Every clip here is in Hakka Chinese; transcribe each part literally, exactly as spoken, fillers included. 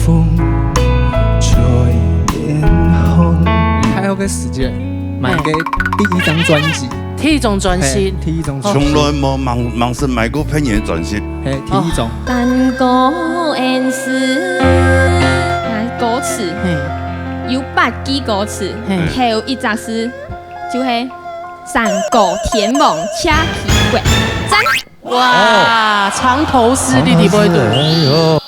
風吹遠航。你還有個時間買个第一張專輯。第一張專輯。嘿，第一張專輯。從來無網，網上買過別人个專輯。嘿，第一張。哦。山歌恩師，來，歌詞，嘿。有八句歌詞，嘿。還有一隻字，就係山歌天王車騎過。讚！哇，哦。長途四里地不會堵。長途四里，哎喲。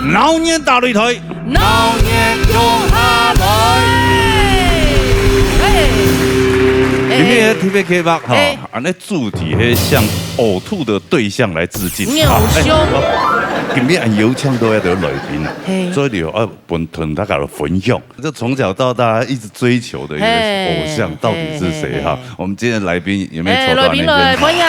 鬧熱打擂台，鬧熱共下來。嘿，今日个特別計畫吼，嘿。恁呢主題係向嘔吐的對象來致敬。偶像。啊，哎，今日恁有請到一个來賓啊，嘿。所以就愛分，同大家來分享，這從小到大一直追求的一個偶像到底是誰哈？嘿，嘿，嘿，嘿。我們今天的來賓有沒有？哎，來賓來，歡迎，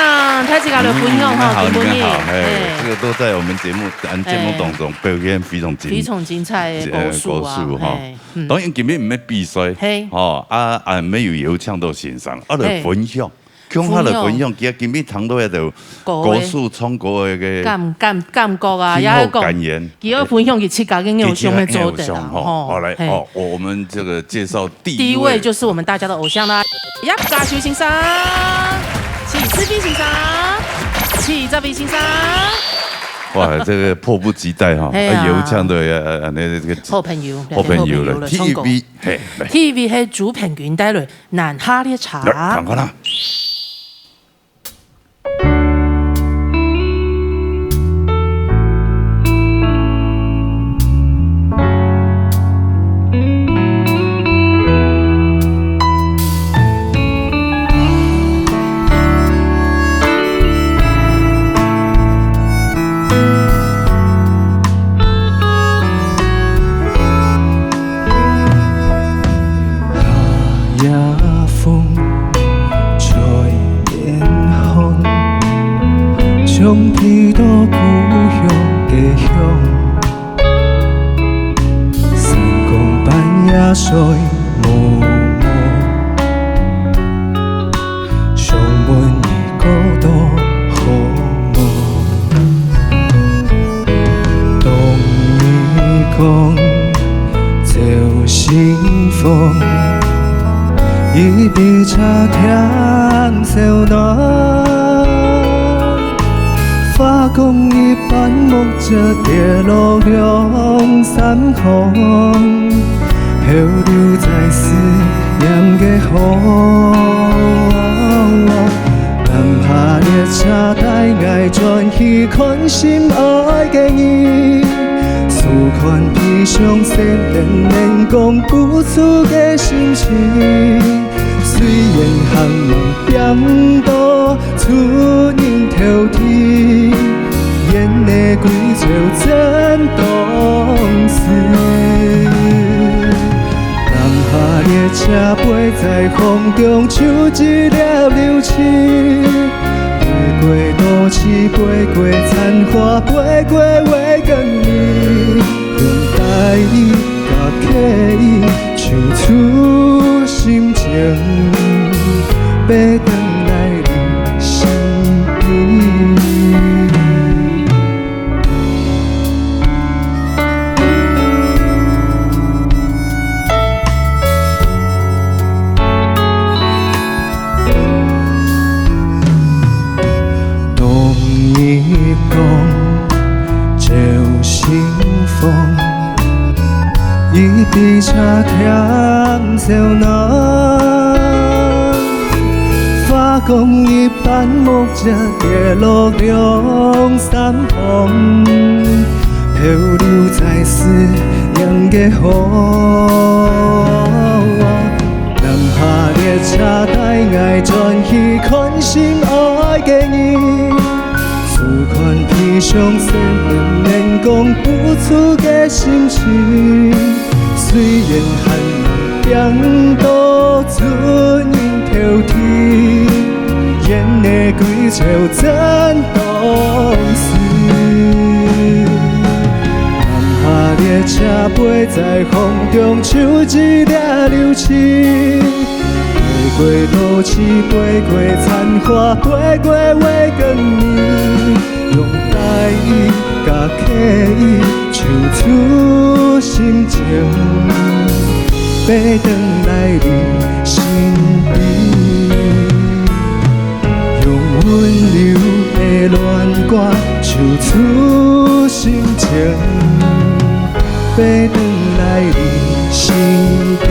大家來分享哈，你們好，你們好，嘿，嘿。這個都在我們節目，咱節目當中表現非常精，非常精彩的歌手啊，呃，歌手哈。嘿，嗯。當然今日毋係比賽，嘿。吼，啊，啊，毋係有邀請到先生，啊，來分享，嘿。共下來分享，分享。其實今日聽到个就歌手唱歌个感，感，感覺啊，也有講，聽後感言。佢愛分享佢自家个偶像个做得啊，自家个偶像吼。吼，好，來，嘿。哦，我，我們這個介紹第一位。第一位就是我們大家的偶像啦，葉嘉修先生，徐世斌先生，徐澤斌先生。哇，這個迫不及待哈，嘿啊。哎，有這樣的，呃，呃，那個好朋友，好朋友了，兩個好朋友了，唱歌。第一位，嘿，來。第一位係朱品君帶來《南下列車》。來，趕快啦。 夜風吹遠航，將飛到故鄉家鄉。山崗半夜睡無目，想問你過到好無？ 當日光照心房，一杯茶添燒暖。花光一半，目汁跌落兩三行，漂流在思念个河。 南下列車帶𠊎轉去看心愛个人，思看悲傷，誰人能講不出个心情。雖然向望變到出人頭地，眼淚歸潮真當時。 南下列車飛在風中，就一粒流星，飛過都市，飛過殘花，飛過月光裡，等待你甲客意，唱出心情，飛轉來你身邊。 當日光照心房，一杯茶添燒暖。花光一 半目汁跌落兩三行，漂流在思念个河。南下列車帶𠊎轉去看心愛个人，思看悲傷，誰人能講不出个心情。雖然潮漲當時，南下列車飛在風中，手一掠流星，飛過都市，飛過殘花，飛過月光暝，用台語佮客語唱出心情，飛轉來你身邊。 用溫柔的戀歌唱出心情，飛轉來你身邊，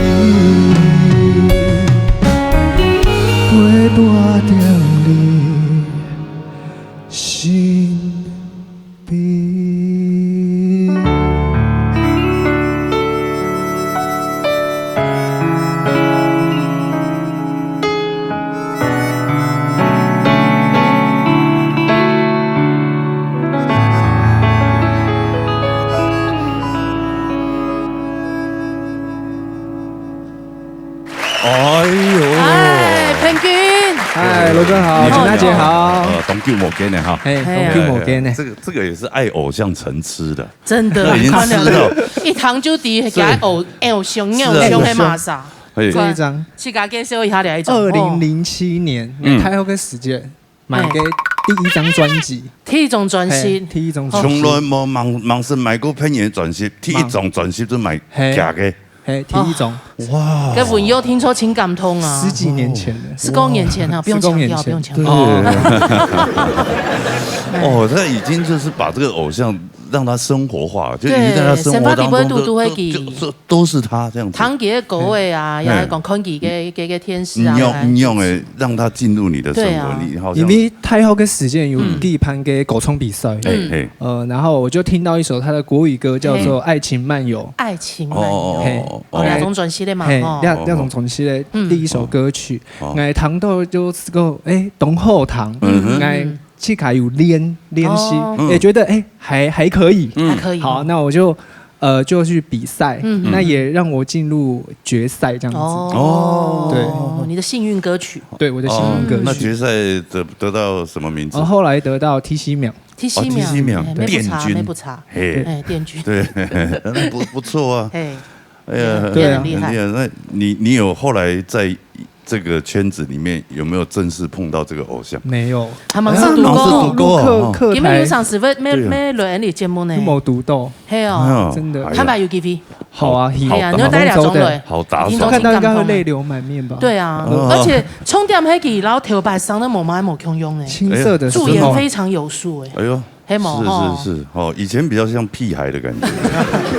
陪伴在你身邊。 哎呦，哎，彭君，哎，罗哥好，你好，陈大姐好。呃，当久无见了哈。哎，哎呀，当久无见呢。这个，这个也是爱偶像成痴的。真的，这已经痴到，看了一堂就知，是，假偶，偶像，是啊，偶像的马萨。哎。这一张，自家介绍一下，这一张，二零零七年，哦。嗯。开学个时间，买个第一张专辑。哎。第一张专辑。哎，第一张专辑。从来无盲，盲是买过别人的专辑，第一张专辑就买假的。 嘿，第一张。哦。哇。搿文友听说真感动啊。十几年前的。十多年前啊，不用强调，十多年前。不用强调。对。哦。哦，他已经就是把这个偶像让他生活化，就已经在他生活当中，对，生活里面都，都会给，就，就，就都是他这样子。听佢个歌个啊，哎。也讲看佢个，个，个电视啊，你用，你用的让他进入你的生活，对啊。你好像，因为大学个时间有，嗯。举办个歌唱比赛，哎，嗯。哎。呃，然后我就听到一首他的国语歌，叫做《嘿。爱情漫游》。爱情漫游。哦，哦，哦，嘿。哦，两张专辑的嘛，嘿，吼。两，两张专辑的第一首歌曲，哦。哦。哎，听到就是讲，哎，当好听，嗯哼。哎，自家有练，练习，哦。也觉得，哎，还，还可以。嗯。还可以。好，那我就，呃，就去比赛，嗯。那也让我进入决赛这样子。哦。对。你的幸运歌曲。对，我的幸运歌曲。哦，那决赛得，得到什么名次？哦，后来得到第七名。 第七名，哦，第七名，哎，没不差，殿军。没不差。嘿。哎，殿军。对，那不，不错啊。嘿。哎呀，对啊。很厉害。很厉害。那你，你有后来在这个圈子里面有没有正式碰到这个偶像？没有。还蛮少拄过。哎，蛮少拄过啊，哈。客，客台。根本有上次没，没，对啊。没来你节目呢。都没拄到。嘿哦。哎呀，真的。哎呀。坦白有机会。 好啊，好，哎呀，好，你要待两种了，好打爽。一定都看到应该会泪流满面吧？对啊，哦。而且重点迄个老头摆上的模样还无共样呢，青涩的时候。素颜非常有数哎。哎呦，黑毛哈。是，是，是，哦，以前比较像屁孩的感觉。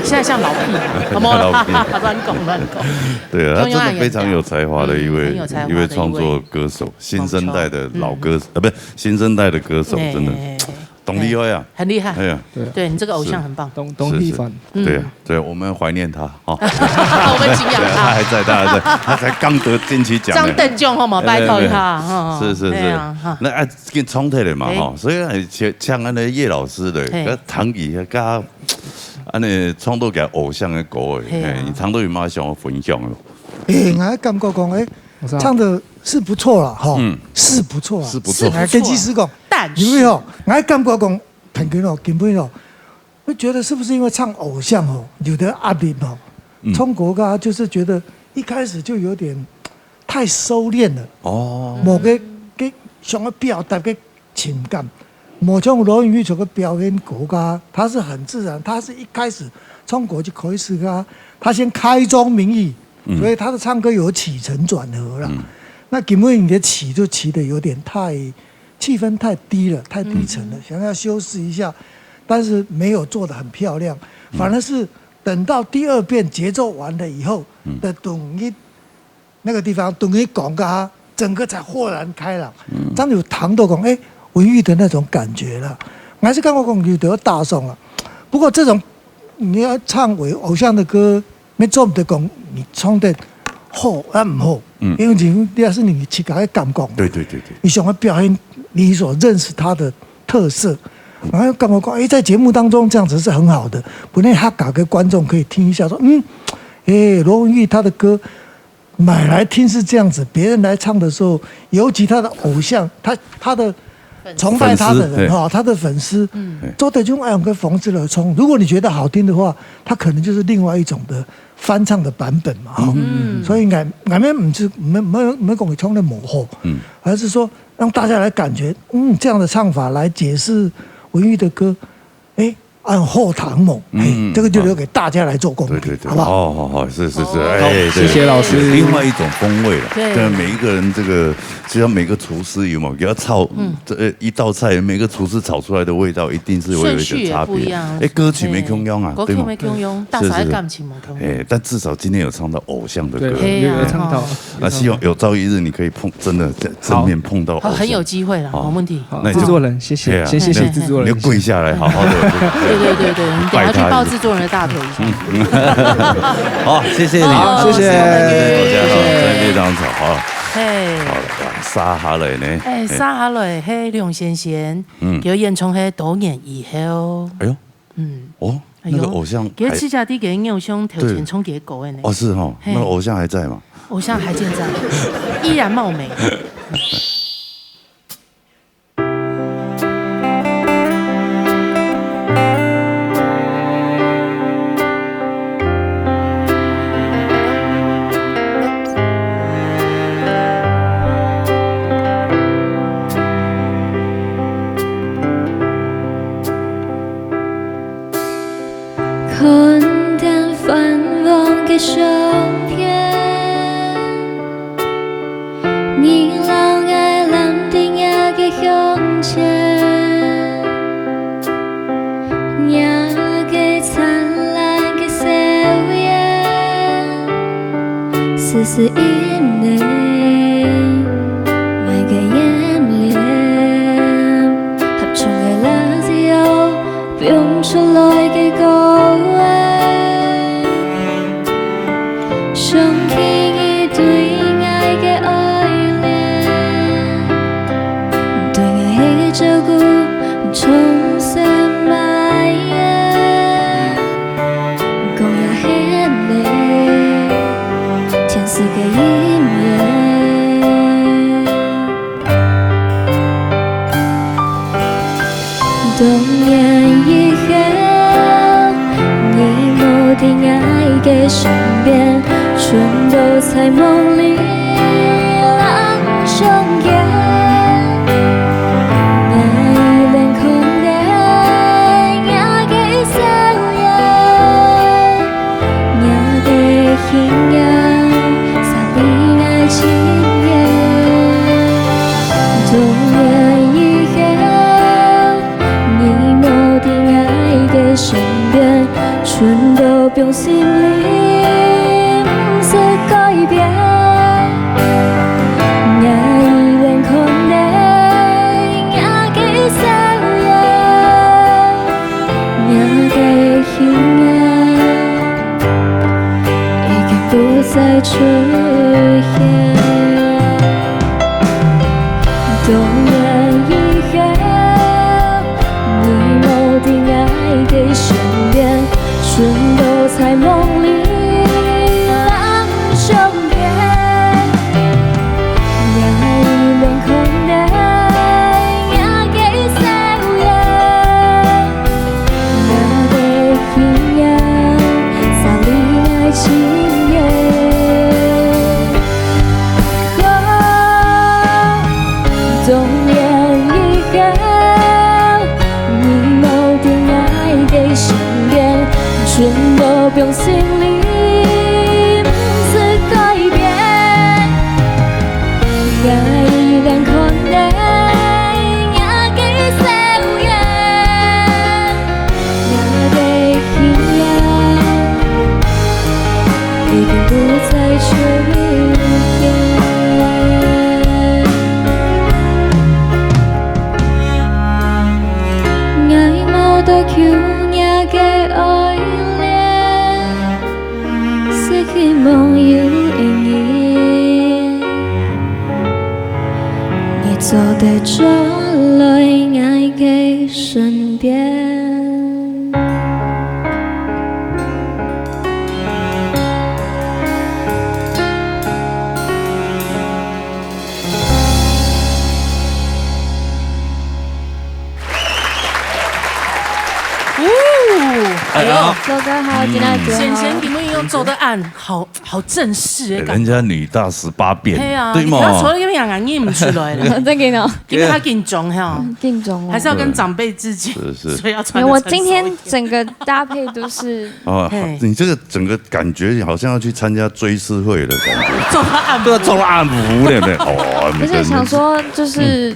现在像老屁孩，好不好？老屁孩。乱讲，乱讲。对啊，他真的非常有才华的一位，嗯，很有才华的一位，一位创作歌手，新生代的老歌手，嗯。呃，不是，新生代的歌手，真的。哎。 当厉害啊。很厉害。哎呀。对。对，你这个偶像很棒。是，是。当，当喜欢。嗯。对，对，我们怀念他，哦。我们敬仰他。对，他还在，他还在，他才刚得金曲奖呢。张等奖好吗？拜托一下，哎，对，对，对。哈，是，是，是。哎呀，哈。那，哎，跟唱起来嘛，哎。哈，所以，哎，像，像那个叶老师的，嘿。跟唐吉，跟他，啊，那创作给偶像的歌，哎，嘿啊。哎，你唱都有没有想要分享的？哎，我感觉讲，哎，我知道。唱的是不错了，哈，嗯。是不错啊。是不错。哎，跟技师讲，但是因为哦，我感觉讲， 听见咯，根本咯，会觉得是不是因为唱偶像吼，有的压力吼，嗯。唱国歌就是觉得一开始就有点太收敛了，哦。某个，个想要表达个情感，无像罗文玉这个表演国歌，他是很自然，他是一开始唱国就可以是个，他先开宗明义，嗯。所以他的唱歌有起承转合啦。嗯。那根本你的起就起的有点太 气氛太低了，太低沉了，嗯。想要修饰一下，但是没有做得很漂亮，嗯。反而是等到第二遍节奏完了以后嗯。的等于那个地方，等于讲个啊，整个才豁然开朗。嗯。张有谈到讲，哎，文玉的那种感觉了，我还是刚刚讲有得大众了。不过这种你要唱为偶像的歌， 你做毋得讲你唱得好抑毋好，嗯。因为你，你也是你自家个感觉嘛。对，对，对，对。你想要表现你所认识他的特色，嗯。然后感觉讲，哎，在节目当中这样子是很好的，本来客家的观众可以听一下，说，嗯，哎，罗文玉他的歌买来听是这样子，别人来唱的时候，尤其他的偶像，他，他的崇拜他的人哈，粉丝，嘿。他的粉丝，嗯。做得用恁樣个方式來唱。如果你覺得好聽的話，他可能就是另外一種的翻唱的版本嘛，哈。嗯。所以，𠊎，𠊎乜毋係，毋係，毋係，毋係講佢唱得無好，嗯。而是說讓大家來感覺，嗯，這樣的唱法來解釋文玉的歌，誒， 恁好聽無？嘿，嗯，這個就留給大家來做公評，對，對，對，好不好？好，好，好，是，是，是，哦，哎，對，謝謝老師。有另外一種風味了。對。但每一個人這個，就像每個廚師有沒有，給他炒，嗯。這，呃，一道菜，每個廚師炒出來的味道一定是會有一點差別。順序也不一樣。哎，歌曲沒共樣啊，對嗎？對，歌曲沒共樣，是，是，是。大家的感情無共樣。哎，但至少今天有唱到偶像的歌。對，嘿啊，有，有唱到。哦。 那希望有朝一日你可以碰，真的在正面碰到偶像。好，很有機會啦，哦。沒問題。好，那你就，製作人，謝謝，對啊，謝謝製作人。你就跪下來，好好地。對，對，對，對，你等下去抱製作人的大腿一下。拜託一下。嗯。好，謝謝你。好，謝謝。謝謝大家，謝謝。真的非常好，好了。嘿。好了，哇，續下來呢？哎，嘿。續下來，嘿，梁先生，嗯。佢演唱係多年以後。哎喲。 嗯。哦，哎喲，那個偶像還，其實自家在該偶像頭前唱幾个歌的呢。對。哦，是哈，嘿。那個偶像還在嗎？偶像還健在，依然貌美。 看等繁華个相片，你摎𠊎攬在若个胸前，若个燦爛个笑顏， 絲絲印在𠊎个眼簾，合唱个radio放出來个歌仔，想起你對𠊎个愛戀，對𠊎个照顧， 充滿愛，光也顯亮，天使个音樂。多年以後，你無在𠊎个身邊， 全都在夢裡攏重現。𠊎依然看得若个笑顏，若个形影，續在𠊎情願。多年以後， 你無在𠊎个身邊，全都放心裡，毋識改變。𠊎依然看得若个笑顏，若个形影， 已經不再出現。多年以後，你無在𠊎个身邊，全都在夢裡攏重現。𠊎依然看得若个笑顏， 若个形影，續在𠊎情願。多年以後，你無在𠊎个身邊，全都放心裡，毋識改變。 𠊎依然看得若个笑顏，若个形影，已經不再出現。𠊎無多求若个愛戀， 實希望有一日，你做得轉來𠊎个身邊。還有今天的主持人。先生，你們又做得恁好，好正式的感覺。人家女大十八變，嘿啊，對嗎？你不要說那个名啊，念不出來了。真的哦。今天他緊張哈，緊張哦。還是要跟長輩致敬，是，是。所以要穿得成熟一點。没有，我今天整个搭配都是哦，嘿。你这个整个感觉好像要去参加追思会的感觉。做个暗服。对啊，做个暗服的呢。哦，不是，想说就是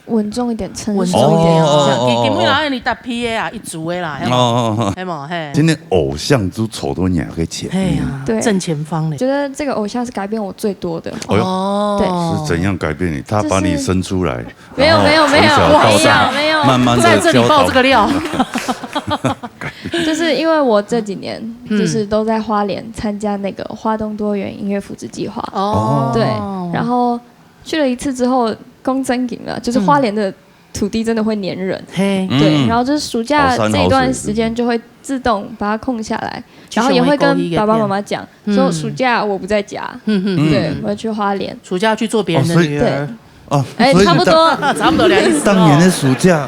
稳重一点，成熟一点，稳重一点哦。这样。哦，哦，哦，哦。给，给妹仔你搭配的啊，一组的啦，嘿无？哦，哦，哦。嘿无？嘿。今天偶像都走到你个前面。嘿啊，对。正前方嘞。觉得这个偶像是改变我最多的。哎呦。哦。对。是怎样改变你？他把你生出来，没有，没有，没有。然后从小到大，没有，没有。慢慢地在这里爆这个料。教导你。就是因为我这几年，嗯。就是都在花莲参加那个花东多元音乐扶植计划。哦。对，然后去了一次之后，讲正经了，就是花莲的土地真的会黏人。嗯。嘿。对，嗯。然后就是暑假这一段时间就会自动把它空下来，好山好水。然后也会跟爸爸妈妈讲，嗯。说暑假我不在家，嗯，嗯，嗯。对，我要去花莲。暑假去做别人的女儿。哦，所以你，对。哦，哎，所以你当，差不多。差不多两个意思哦。当年的暑假，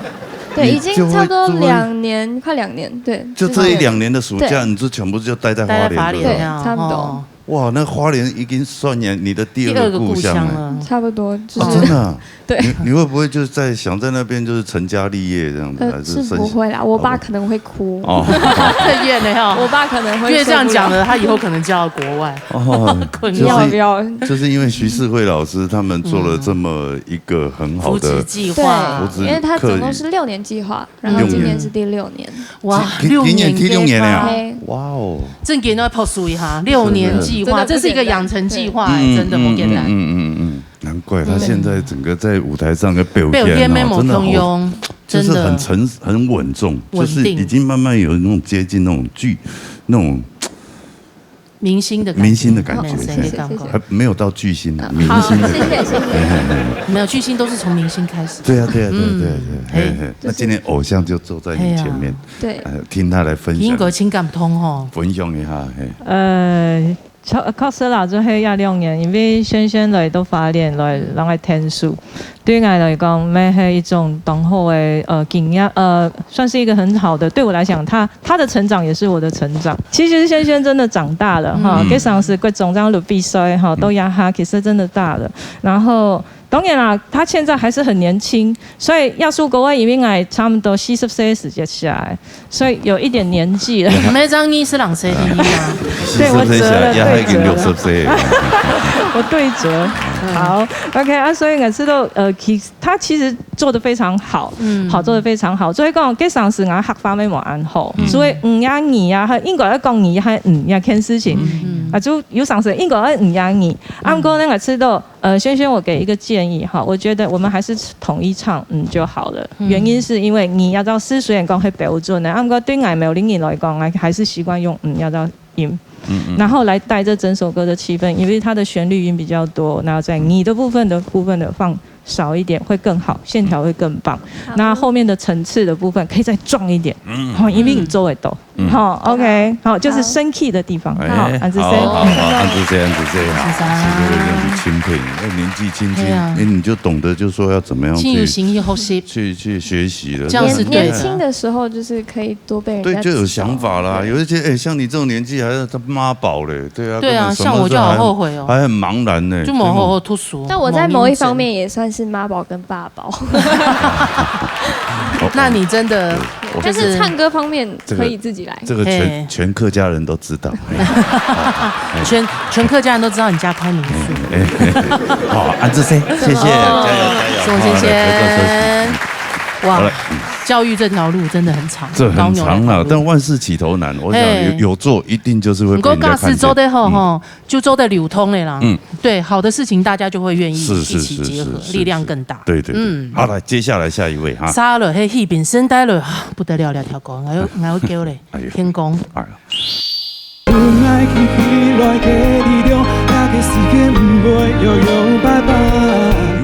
对，你就会，已经差不多两年，就会，快两年，对，就这一两年的暑假，对。你就全部就待在花莲，待在花莲啊，对不对？对，差不多。哦。哇，那花莲已经算你，你的第二个故乡了。第二个故乡了。差不多，就是，哦，真的啊？对。你，你会不会就是在，想在那边就是成家立业这样子，呃，还是生小，是不会啦，我爸可能会哭。哦。哦。很远的哈。我爸可能会受不了。越这样讲了，他以后可能嫁到国外。哦，困扰。就是，要，不要。就是因为徐世惠老师他们做了这么一个很好的扶植计划。对，扶植，因为他总共是六年计划，然后今年是第六年。哇，今，今年第六年了呀。六年计划。嘿。哇哦。正经要拍手一下，六年计划，真的不简单。这是一个养成计划，嗯。真的不简单。嗯，嗯，嗯，嗯，嗯。难怪他现在整个在舞台上的表现哦，表现没有通用，真的好，就是很成，真的。很稳重，稳定。就是已经慢慢有那种接近那种巨，那种明星的感觉。明星的感觉，明星的感觉。谢谢，谢谢。还没有到巨星啊，好，明星的感觉。谢谢，谢谢。嘿，嘿，嘿。没有，巨星都是从明星开始。对啊，对啊，对啊，对啊，对啊，嗯。嘿，嘿。那今天偶像就坐在你前面，嘿啊。对。呃，听他来分享。应该情感通吼。分享一下，嘿。呃， 确，确实啦，就係一两年，因为先生来到花莲来，让我听书，对我来讲，乜係一种当好个，呃，经验，呃，算是一个很好的，对我来讲，他，他的成长也是我的成长。其实先生真的长大了哈，嗯。佢上次国中正六岁哈，到这下其实真的大了。然后，当然啦，他现在还是很年轻，所以耶稣哥哥因为我差不多四十岁时节起来， 所以有一点年纪了。毋係正二十零歲个啊。对，我折了，四十歲下，也已经六十歲了。对折了。我对折。嗯。好，OK啊，所以我知道，呃，其，他其实做得非常好，嗯。好，做得非常好。所以讲，佢上次我客话乜無恁好，嗯。所以五呀、二呀，还应该要讲二呀、五呀，件事情。嗯，嗯。啊，就有上次应该要五呀、二。啊，毋过呢，我知道 呃，先生，我给一个建议哈，我觉得我们还是统一唱嗯就好了。嗯。原因是因为你要知道，四虽然讲很标准的，啊，毋过对我们六零年来讲，还是习惯用嗯要知道音，嗯，嗯。然后来带这整首歌的气氛，因为它的旋律音比较多，然后在你的部分的部分的放少一点会更好，线条会更棒。好。那后面的层次的部分可以再壮一点，嗯。哈，因为你做得到。嗯。嗯。好，OK，好，就是升key的地方。好。哎，好，安子生。好，好，好，安子生，安子生，好。安子生。其实有点钦佩，哎，年纪轻轻，对啊。哎，你就懂得就说要怎么样去，真有心去学习。去，去学习了。这样是对的。年，年轻的时候就是可以多被人家对，就有想法啦。指导。有一些，哎，像你这种年纪还是他妈宝嘞，对啊，对啊，根本什么事还，像我就好后悔哦。还很茫然呢，就没有好好读书。但我在某一方面也算是妈宝跟爸宝。哦，那你真的对，我就是，但是唱歌方面可以自己来。这个全，嘿。全客家人都知道。嘿。全，全客家人都知道你家开民宿。哎，哎，哎，好，安子生，谢谢，哦，加油，加油。宋先生。好，来，别客气。哇，好嘞。教育这条路真的很长，这很长啦，高牛的道路。但万事起头难，我想有，嘿。有做，一定就是会被人家看见。毋过假使做得好，嗯。吼，就做得流通的啦。嗯。对，好的事情大家就会愿意一起结合，是，是，是，是，是，力量更大。是。对，对，对。嗯。好，来，接下来下一位哈。下来，嘿，戏评先带来，啊，不得了，两条歌，我要，我要叫嘞，哎呦。天公。哎呀。你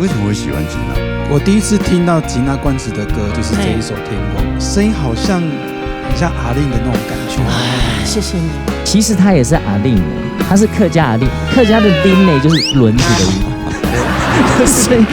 为什么会喜欢吉娜？我第一次听到吉娜冠词的歌就是这一首《天空》，嘿。声音好像很像阿令的那种感觉。哎，谢谢你。其实他也是阿令的，他是客家阿令，客家的令呢就是轮子的轮。所以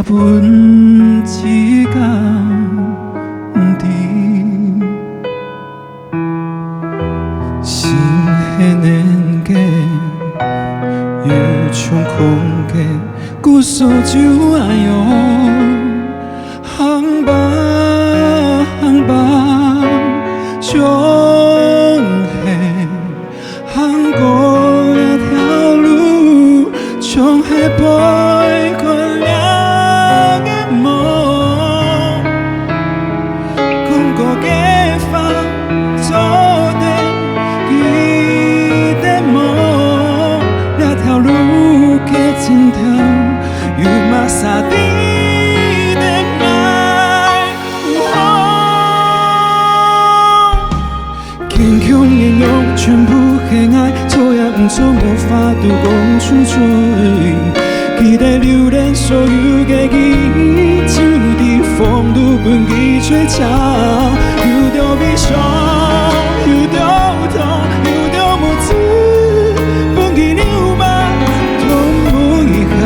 分自家毋知。心係冷个，又像空个，故所就恁樣，行吧，行吧，總係 行過這條路，總係背過這个夢。講過个話，做得記得無？這條路个盡頭，有麼儕知得𠊎有好？ 堅強个樣全部係𠊎，錯也毋錯，無法度講出嘴。記得留等所有个記憶，就在風度分佢吹走。有兜悲傷，有兜痛，有兜目汁，分佢流吧，痛過以後，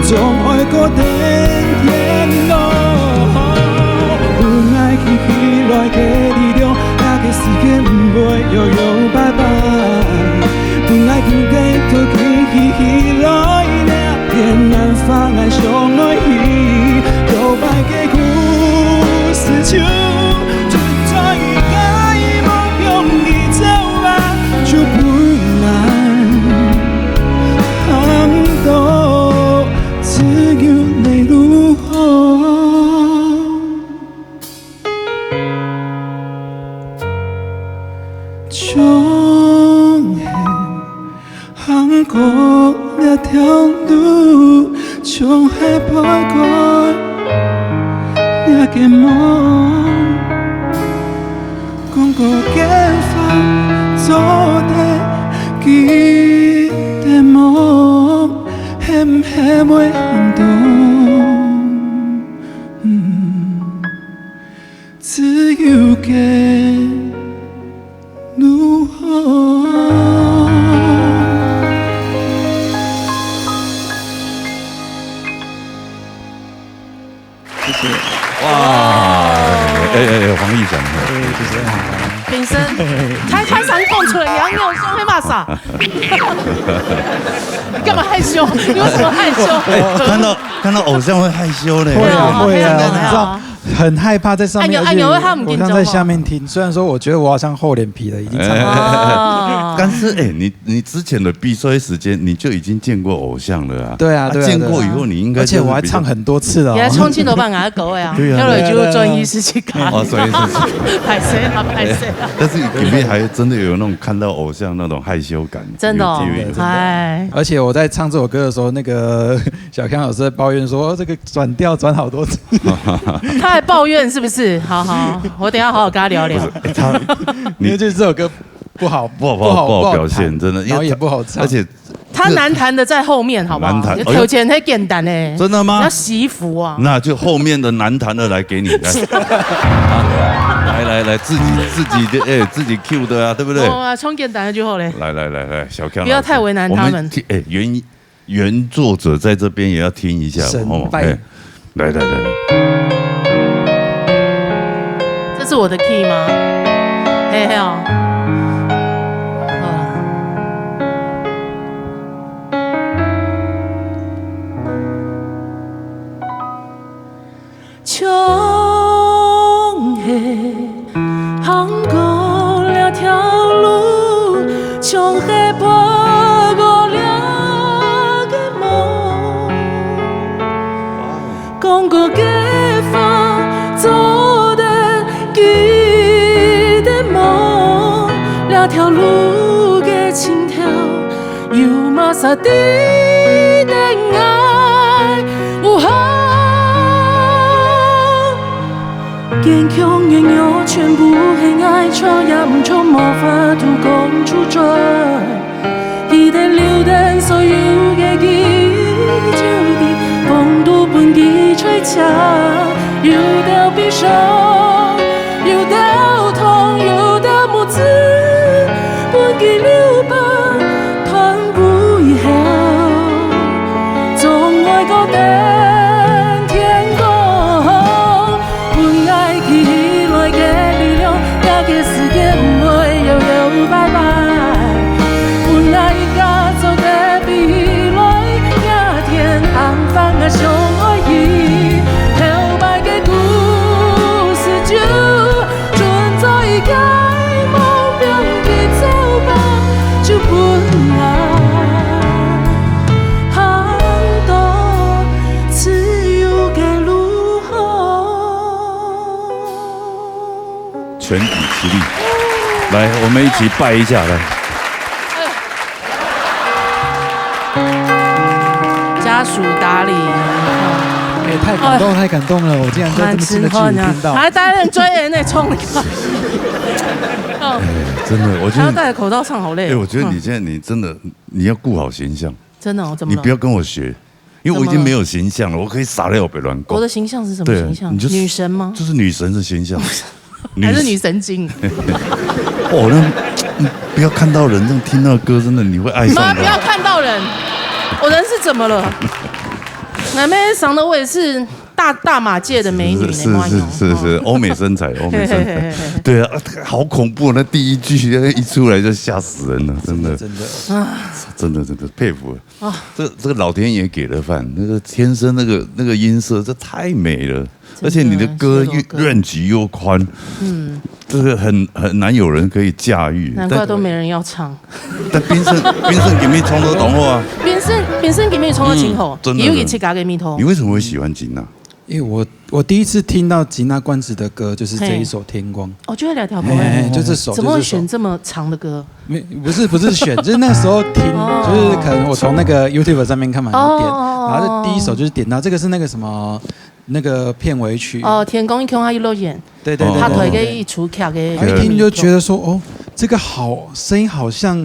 總愛過等天光。分𠊎企起來个力量， 這个世界毋會搖搖擺擺，分𠊎有个途徑企起來，這片難關𠊎想愛去。告白个故事就存在於𠊎目標裡走吧，就分𠊎行到自由个路口。 總係行過這條路，總係背過這个夢。講過个話，做得記得無？係毋係會行到？嗯。 自由个路口。謝謝。哇，哎，哎，哎，黃翊翔，哎，謝謝。評審，開，開場講出來，你要，你要說黑馬啥？你幹嘛害羞？你為什麼害羞？哎，看到，看到偶像會害羞嘞。會啊，會啊，對啊，你知道，對啊。 很害怕在上面，哎呦，而且哎呦，他们我像在下面听，虽然说我觉得我好像厚脸皮了，已经唱了。哎，哎，哎，哎，哦。但是，哎，你，你之前的比赛时间，你就已经见过偶像了啊。对啊，啊，对啊，见过以后，对啊。你应该就是比较，而且我还唱很多次了哦。你还唱镜头版啊，各位啊，对啊。跳了就专一世界卡。哦，专一世界。拍谁啊，拍谁啊。但是里面还真的有那种看到偶像那种害羞感，真的哦，有，有，有。哎。而且我在唱这首歌的时候，那个小康老师在抱怨说，哦，这个转调转好多次。他还抱怨是不是？好，好，我等一下好好跟他聊聊。不是，哎，他，因为这，这首歌不好，不好，不好，不好，不好表现，不好弹，真的，因为他，然后也不好唱。而且他难弹的在后面，好不好？难弹，你头前太简单哎，哎呦。真的吗？你要习服啊。那就后面的难弹的来给你，来。啊，来，来，来，自己，自己的，哎，自己 cue 的啊，对不对？哦，啊，唱简单的就好嘞。来，来，来，来，小康老师，不要太为难他们。我们，哎，原 原作者在这边也要听一下嘛，神拜。吼，哎，来，来，来。这是我的key吗？嘿，嘿哦。好了。总係 行過這條路，總係背過這个夢。講過个話，做得記得無？這條路个盡頭， 有麼儕知得𠊎有好？堅強个我全部係𠊎，錯也毋錯，無法度講出嘴。記得留等所有个記憶，就在風度分佢吹走，有兜悲傷，有兜痛，有兜目汁，分佢流吧，痛 過以後，總愛過等全体起立，来，我们一起拜一下，来。家属打理，哎，太感动，太感动了！我竟然在这么近的距离听到。还戴人追人的冲你。哎，真的，我觉得，还要戴着口罩唱，好累。哎，我觉得你现在你真的你要顾好形象，真的哦，怎么了？你不要跟我学，因为我已经没有形象了，我可以撒尿别乱讲。我的形象是什么对，形象？你就是女神吗？就是女神的形象，还是女神经？哦，那你不要看到人，这样听那个歌，真的你会爱上妈，不要的。看到人，我人是怎么了？那边想的我也是大大马界的美女呢，是是是是是，欧美身材，欧美身材，对啊，好恐怖！那第一句一出来就吓死人了，真的，真的，真的真的佩服。这这个老天爷给的饭，那个天生那个那个音色，这太美了，而且你的歌又 range 又宽，嗯，这个很很难有人可以驾驭。难怪都没人要唱。但但冰胜冰胜给你冲到懂后啊，冰胜冰胜给你冲到清口，真的有一起嘎给蜜头你。为什么会喜欢金娜？因为我我第一次听到吉娜冠词的歌就是这一首《天光》。哦，就会聊条歌。哎，就这首，怎么会就这首选这么长的歌？没，不是不是选，就是那时候听，哦就是可能我从那个 YouTube 上面看嘛，然后点，哦然后就第一首就是点到这个是那个什么那个片尾曲，哦，天公一空他一落眼，对对哦他腿对对对，给一出卡给。然后一听就觉得说，哦，这个好声音好像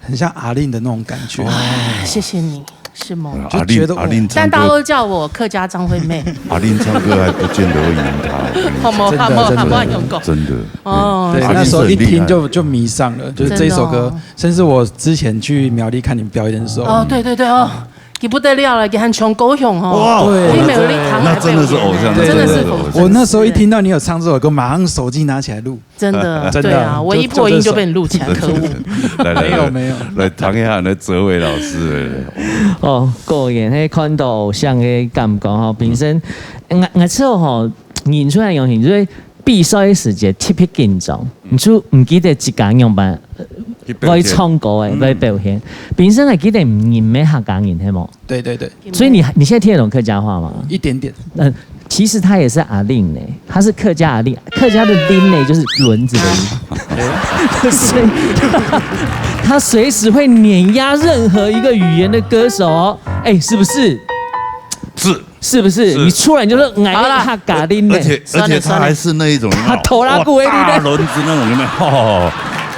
很像阿令的那种感觉。哎，谢谢你，是吗？就觉得阿令阿令唱歌，但大家都叫我客家张惠妹，阿令唱歌还不见得会赢他。好吗？真的好吗？真的好吗？用功。真的哦对，阿令那时候一是很厉害听就就迷上了，就是这一首歌真的哦，甚至我之前去苗栗看你们表演的时候，哦，对对对哦，你不得了了，你还穷狗熊哦。哇对你没有力扛那真的是偶像，对真的是那真的是偶像我那时候一听到你有唱这首歌，马上手机拿起来录。真的真的对啊，就我一破音就被你录起来，可恶。来来来没有没有来谈一下那哲伟老师的。哦，果然，迄看到偶像个感觉吼，本身，我我知道吼，演出个样形，所以比赛个時節特別緊張，你就毋記得自家樣般，會唱歌个，會表現。本身會記得你毋係客家人，係無？对对对，所以你你现在听得懂客家话吗？一点点。嗯，其实他也是阿令呢，他是客家阿令，客家的令呢就是轮子的音，所以他随时会碾压任何一个语言的歌手哦，哎，是不是？是是不是？是你突然就说哎好啦客家令呢而？且而且他还是那一种有没有他头拉过一粒哇大轮子那种有没有？哦，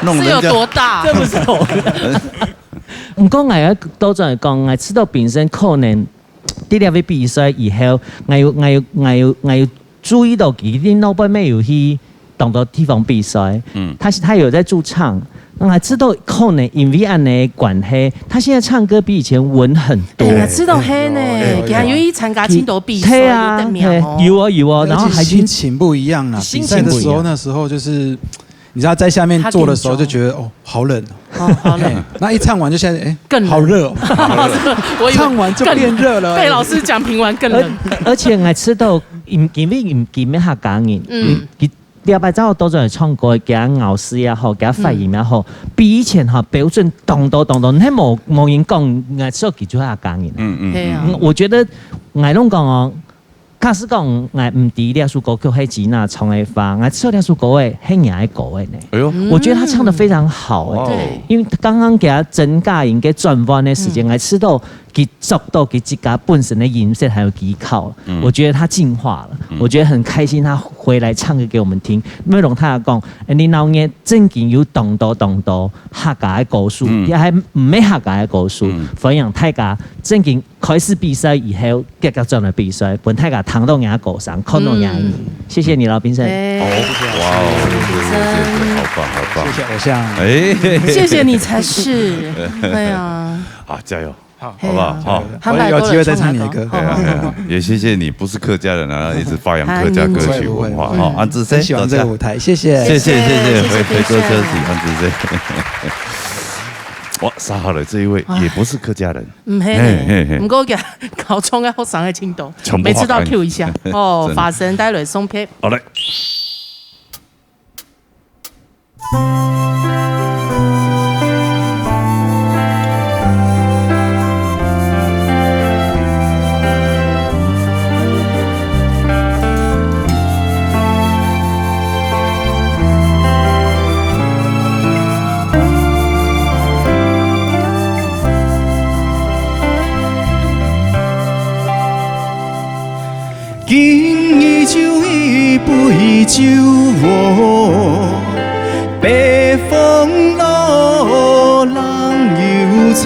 那种是有人家多大？这不是我。毋過，𠊎愛倒轉來講，𠊎知道本身可能在這位比賽以後，𠊎有，𠊎有，𠊎有，𠊎有注意到佢一定老板妹有去當多地方比賽，嗯，他是他有在駐唱，那還知道可能因為恁樣的關係，他現在唱歌比以前穩很多。哎，知道黑呢有有，有佢還有去參加青島比賽，對啊，有得名哦。對，有啊有啊，然後還去而且心情不一樣啦，心比赛的时候情不一樣那时候就是，你知道在下面做的时候就觉得哦好冷哦，哦，好冷。哎，那一唱完就现在哎更冷好热哦，我以为唱完就变热了，被老师讲评完更而冷。而且𠊎知道，因因為佢毋係客家人，嗯，佢禮拜朝倒轉來唱歌，佢个咬字也好，佢个發音也好，比以前哈標準當多當多。你無無人講，𠊎知道佢就係客家人。嗯嗯對啊嗯，我覺得𠊎攏講哦，假使講𠊎毋知這首歌曲係吉娜唱个話，𠊎知道這首歌个係若个歌个呢。哎呦，我覺得他唱得非常好哎、哇哦對因為剛剛佢个整個音个轉彎个時間，嗯，還知道佢捉到佢自家本身个音色還有技巧，嗯，我覺得他進化了，嗯，我覺得很開心他回來唱歌給我們聽。因為龍太講，哎，你老年正經有當多當多客家个歌手，嗯，也還毋係客家个歌手，嗯，歡迎大家正經開始比賽以後，遽遽轉來比賽，分大家聽到若个歌聲，看到若个人。嗯，謝謝你，老評審。哎好，哇哦，謝謝謝謝，好棒好棒谢，谢偶像。哎，谢谢你才是。对啊，好，加油！好不好？好。他们我有机会再唱你的歌。哎呀哎呀，也谢谢你，不是客家人啊，一直发扬客家歌曲文化哈。不会不会安志生，很喜欢这个舞台，谢谢。谢谢谢谢，谢谢回回歌评审休息，安志生。哇，杀好了，这一位也不是客家人，毋系嘿嘿嘿呢，毋过佢高中个学生个程度全，部每次都要学生 Q 一下哦。真的法神带来送片。好嘞。酒窝，北风落，人又唱，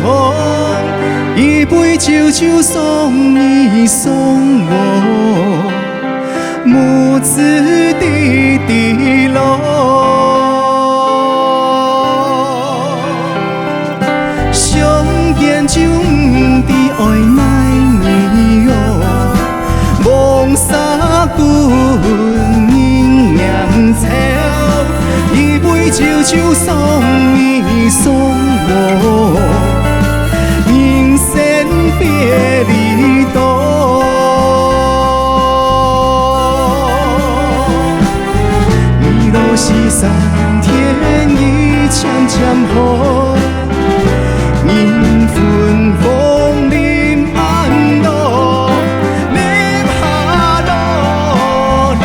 一杯酒酒送你送我，母子的的路。相见酒，毋知愛哪日哦。 望煞分人念潮，一杯酒酒送你送我，人生别离多。你若是三天已漸漸好， 人分风淋暗落，淋下落，这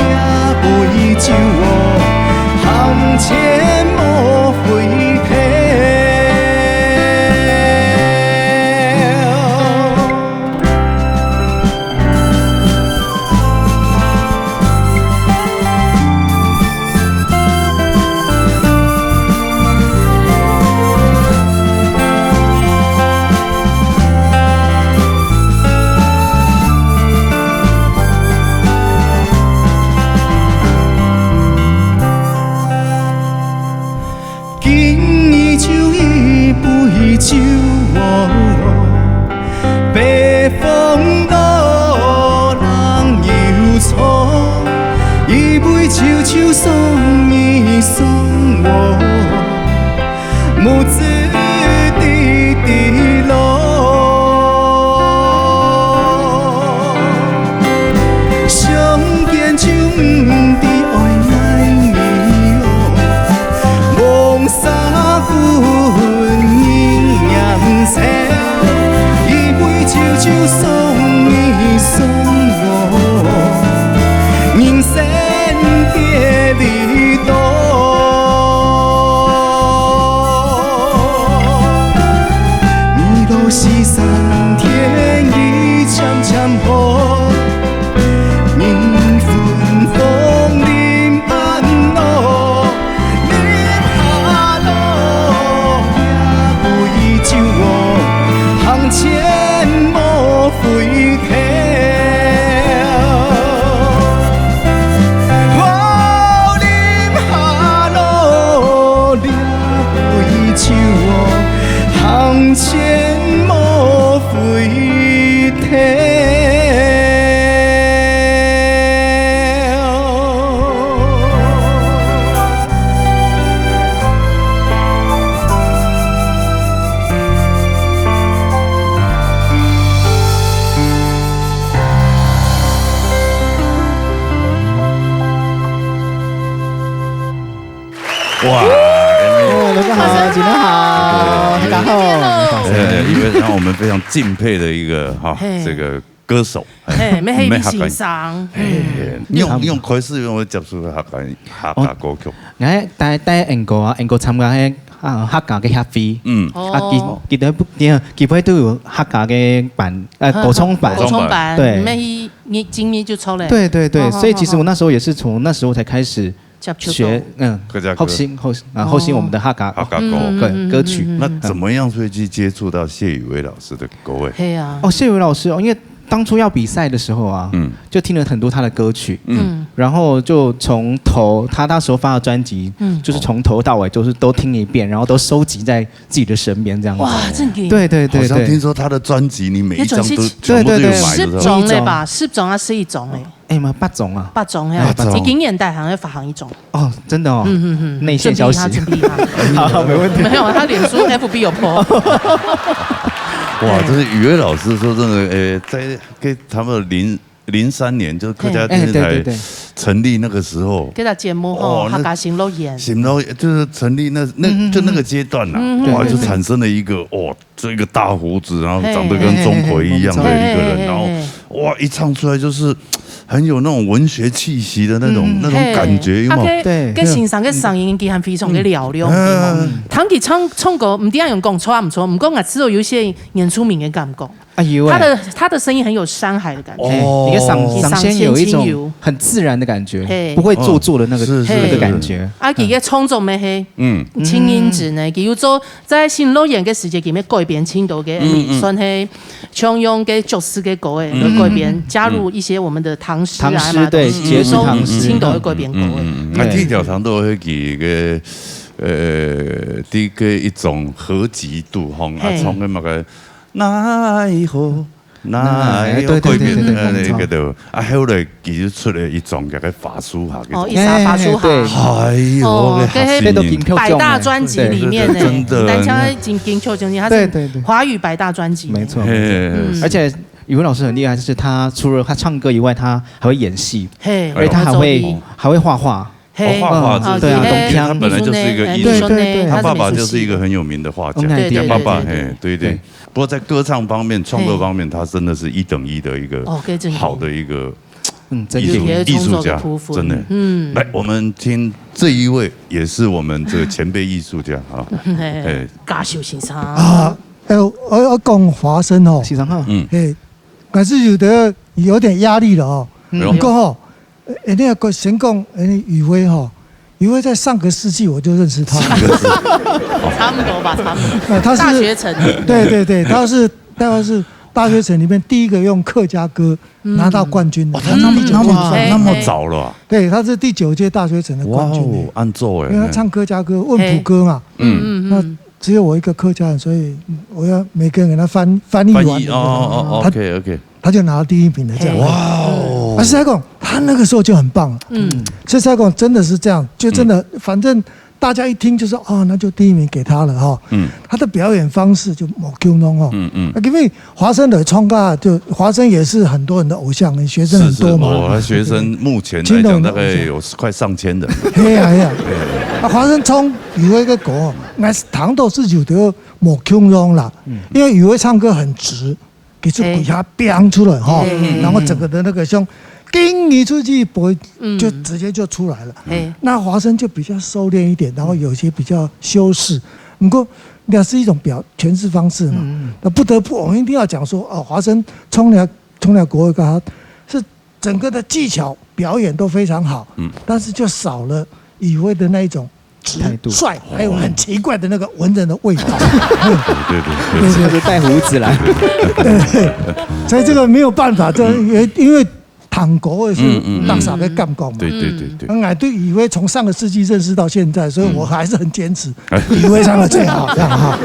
杯酒哦，行前莫回头。 敬你酒一杯酒哦，北风落，人又唱，一杯酒酒送你送我，母子的的路。 相见酒，毋知爱哪日哦，望煞分人念潮。一杯酒酒送你送我，人生别离多。 你若是三天已漸漸好，人分风淋暗落，淋下落，这杯酒哦，行前莫回头。哦，淋下落， 杯酒哦，行前莫回头。 哇，哎，大家好，今天好，大家好。哎，一个让我们非常敬佩的一个，哈，嘿。这个歌手，哎，嘿，乜係一位先生。哎，嗯。用，用開始用接觸客家，客家歌曲。哦，𠊎帶，帶英哥啊，英哥參加該，啊，客家个協會。嗯。哦。啊，佢，佢都不，佢，佢都有客家个班，呃，哦，歌唱班。歌唱班。對。乜係，你，今年就出來。對，對，對，哦，所以其實我那時候也是從那時候才開始 接觸到。學，嗯，客家歌。學習，學習，啊，學習我們的客家，客家歌。嗯，嗯，歌，歌曲。嗯，嗯，嗯。那怎麼樣會去接觸到謝宇威老師的歌位？嘿啊。哦，謝宇威老師哦，因為當初要比賽的時候啊，嗯。就聽了很多他的歌曲，嗯。然後就從頭，他那時候發的專輯，嗯。就是從頭到尾就是都聽一遍，然後都收集在自己的身邊這樣子。哇，真的。對，對，對，對。好像聽說他的專輯，你每一張都，你專輯，全部都有買，對，對，對。對不對？十張了吧？十張啊，十一張了。 哎，嘛，八張啊。八張，嘿。八張。已經年代好像發行一張。哦，真的哦。嗯，嗯，嗯。內線消息。準備一下，準備一下。好，沒問題。沒有，他臉書F B有po。哇，這是宇威老師說真的，呃，在，在差不多零，零三年，就是客家電視台，哎，對，對，對。成立那個時候。客家節目吼，哦，那客家新樂園。新樂園，就是成立那，那，嗯，嗯，就那個階段啦，嗯，嗯，哇，對，對，對。就產生了一個，哦， 這個大鬍子，然後長得跟鍾馗一樣的一個人，嘿，嘿，嘿，嘿，嘿。然後，哇，一唱出來就是很有那種文學氣息的那種，嗯，那種感覺，嘿，有沒有？啊，該，對。該先生个聲音其實非常个嘹亮，嗯。對嗎？嗯。聽佢唱，唱歌，毋知影用講錯毋錯，毋過𠊎知道有一些原住民个感覺。哎呦喂。他的，他的声音很有山海的感觉。哦。哎，你看上，上仙有一种很自然的感觉，嘿。不会做作的那个，嗯，是，是，那个感觉。是。啊，佢个創作乜係，嗯。盡認真呢，佢有做在新樂園个時節，佢乜改編盡多个，嗯，嗯。算係像用个爵士个歌个，嗯。改編，加入一些我們的唐詩啊，唐詩，嘛，對，東西，傑出唐詩。盡多个改編歌个。嗯，嗯，嗯。啊，對。天橋上都有一个，呃，這个一種合集度，吼，啊，嘿。唱个那个 奈何，奈何，對，對，改編，對，對，對，呃，那个的。啊，後來佢就出了一張叫做法舒哈，哦，叫做，一首法舒哈。哎，對。哎喲，哦，該个，該个都金曲獎的。百大專輯裡面呢，對，對，對，真的。單槍金，金曲獎，他是，對，對，對。華語百大專輯呢。沒錯，沒錯。嘿。嗯。而且宇文老師很厲害，就是他除了他唱歌以外，他還會演戲，嘿，而且他還會，還會畫畫。 嘿。哦，畫畫，哦，這，對啊，這，懂。他本來就是一個藝術，對，對，對。他爸爸就是一個很有名的畫家，對，對，對，他爸爸，對，對，嘿，對，對。對。不過在歌唱方面、創作方面，他真的是一等一的一个，哦，可以這樣講。好的一个，嗯，真的。藝術，有別的創作的藝術家，部分，真的。嗯。來，我們聽這一位，也是我們這个前輩藝術家啊，嘿，嘿。嘉壽先生。啊，哎，我，我講華昇哦，先生好。嗯。嘿，還是有的有點壓力了哦。嗯。不過哦， 呃，那个先讲，呃，宇威哈，宇威在上个世纪我就认识他。差不多吧，差不多。那他是大学城。对对对，他是，他是大学城里面第一个用客家歌拿到冠军的。哦，他那么，那么，那么早了啊？对，他是第九届大学城的冠军。哇哦，按奏哎，因为他唱客家歌、问卜歌嘛。嗯，那只有我一个客家人，所以我要每个人给他翻，翻译完。翻译，哦，哦，哦，他，OK，OK。他就拿到第一名的这样。哇哦！啊，实在讲，他那个时候就很棒了。嗯，实在讲，真的是这样，就真的，反正大家一听就说，哦，那就第一名给他了哈。嗯，他的表演方式就无共同哦。嗯嗯，啊，因为华昇的唱歌，就华昇也是很多人的偶像，学生很多嘛。是是，哦，他学生目前来讲大概有快上千人。嘿呀嘿呀，啊，华昇唱有一个歌，那是唐豆是有的无共同啦，因为宇威唱歌很直。 给出鬼下biang出来哈，然后整个的那个像，给你出去不会，就直接就出来了。那华昇就比较收敛一点，然后有些比较修饰。不过那是一种表，诠释方式嘛。那不得不，我们一定要讲说，哦，华昇冲了，冲了国歌，是整个的技巧表演都非常好，但是就少了宇威的那一种 直率，还有很奇怪的那个文人的味道。对对对，是不是戴胡子啦？对，所以这个没有办法，这因为，因为唐国的是，嗯嗯，当时被干过嘛。对对对对，嗯，哎，对宇威从上个世纪认识到现在，所以我还是很坚持，宇威唱的最好，这样哈。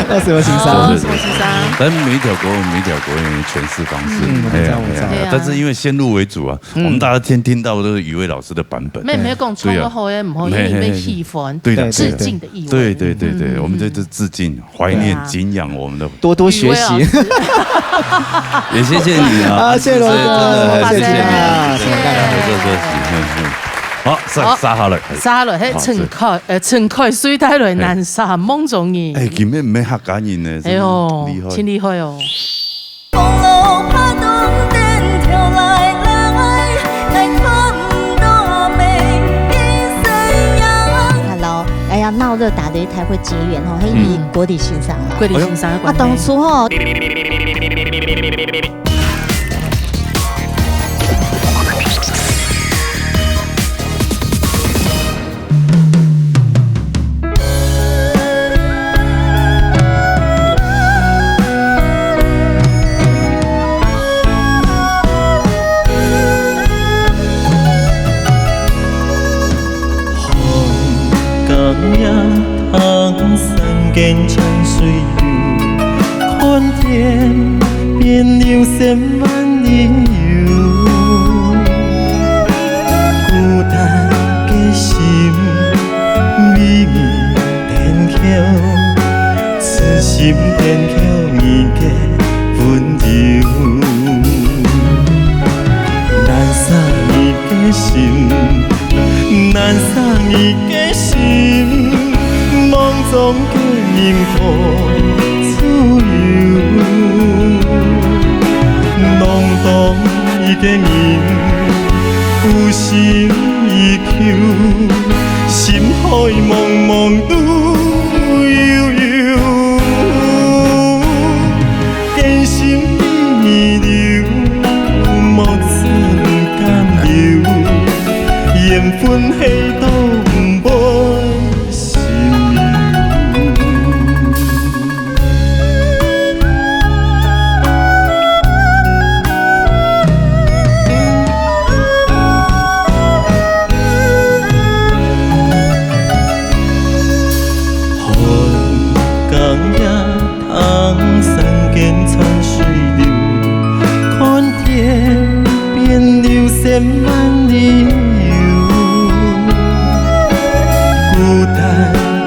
那什么先生？哦，什么先生？但每一条歌有每一条歌的诠释方式，嗯，我知道，我知道。哎呀，哎呀，但是因为先入为主啊，我们大家听，听到的都是宇威老师的版本。没，没有讲，对啊。唱个好也不好，因为你被气氛。 对的，致敬的意味。对对对对，我们这是致敬、怀念、敬仰我们的多多学习。宇威老师。也谢谢你啊，啊，谢谢罗哥，谢谢你，谢谢你，谢谢你，谢谢你。好，杀，杀下来。杀下来，嘿，陈凯，呃，陈凯水带来难杀梦中人。哎，今日没客家人呢，哎哟，真厉害。真厉害哦。 Hello，哎呀，闹热打擂台会结缘吼，嘿，嗯，郭丽欣赏啦。郭丽欣赏的关系。啊，当初吼，緣分係都毋會心有。寒江夜 窗山间穿水流，看天边流星万里游。孤单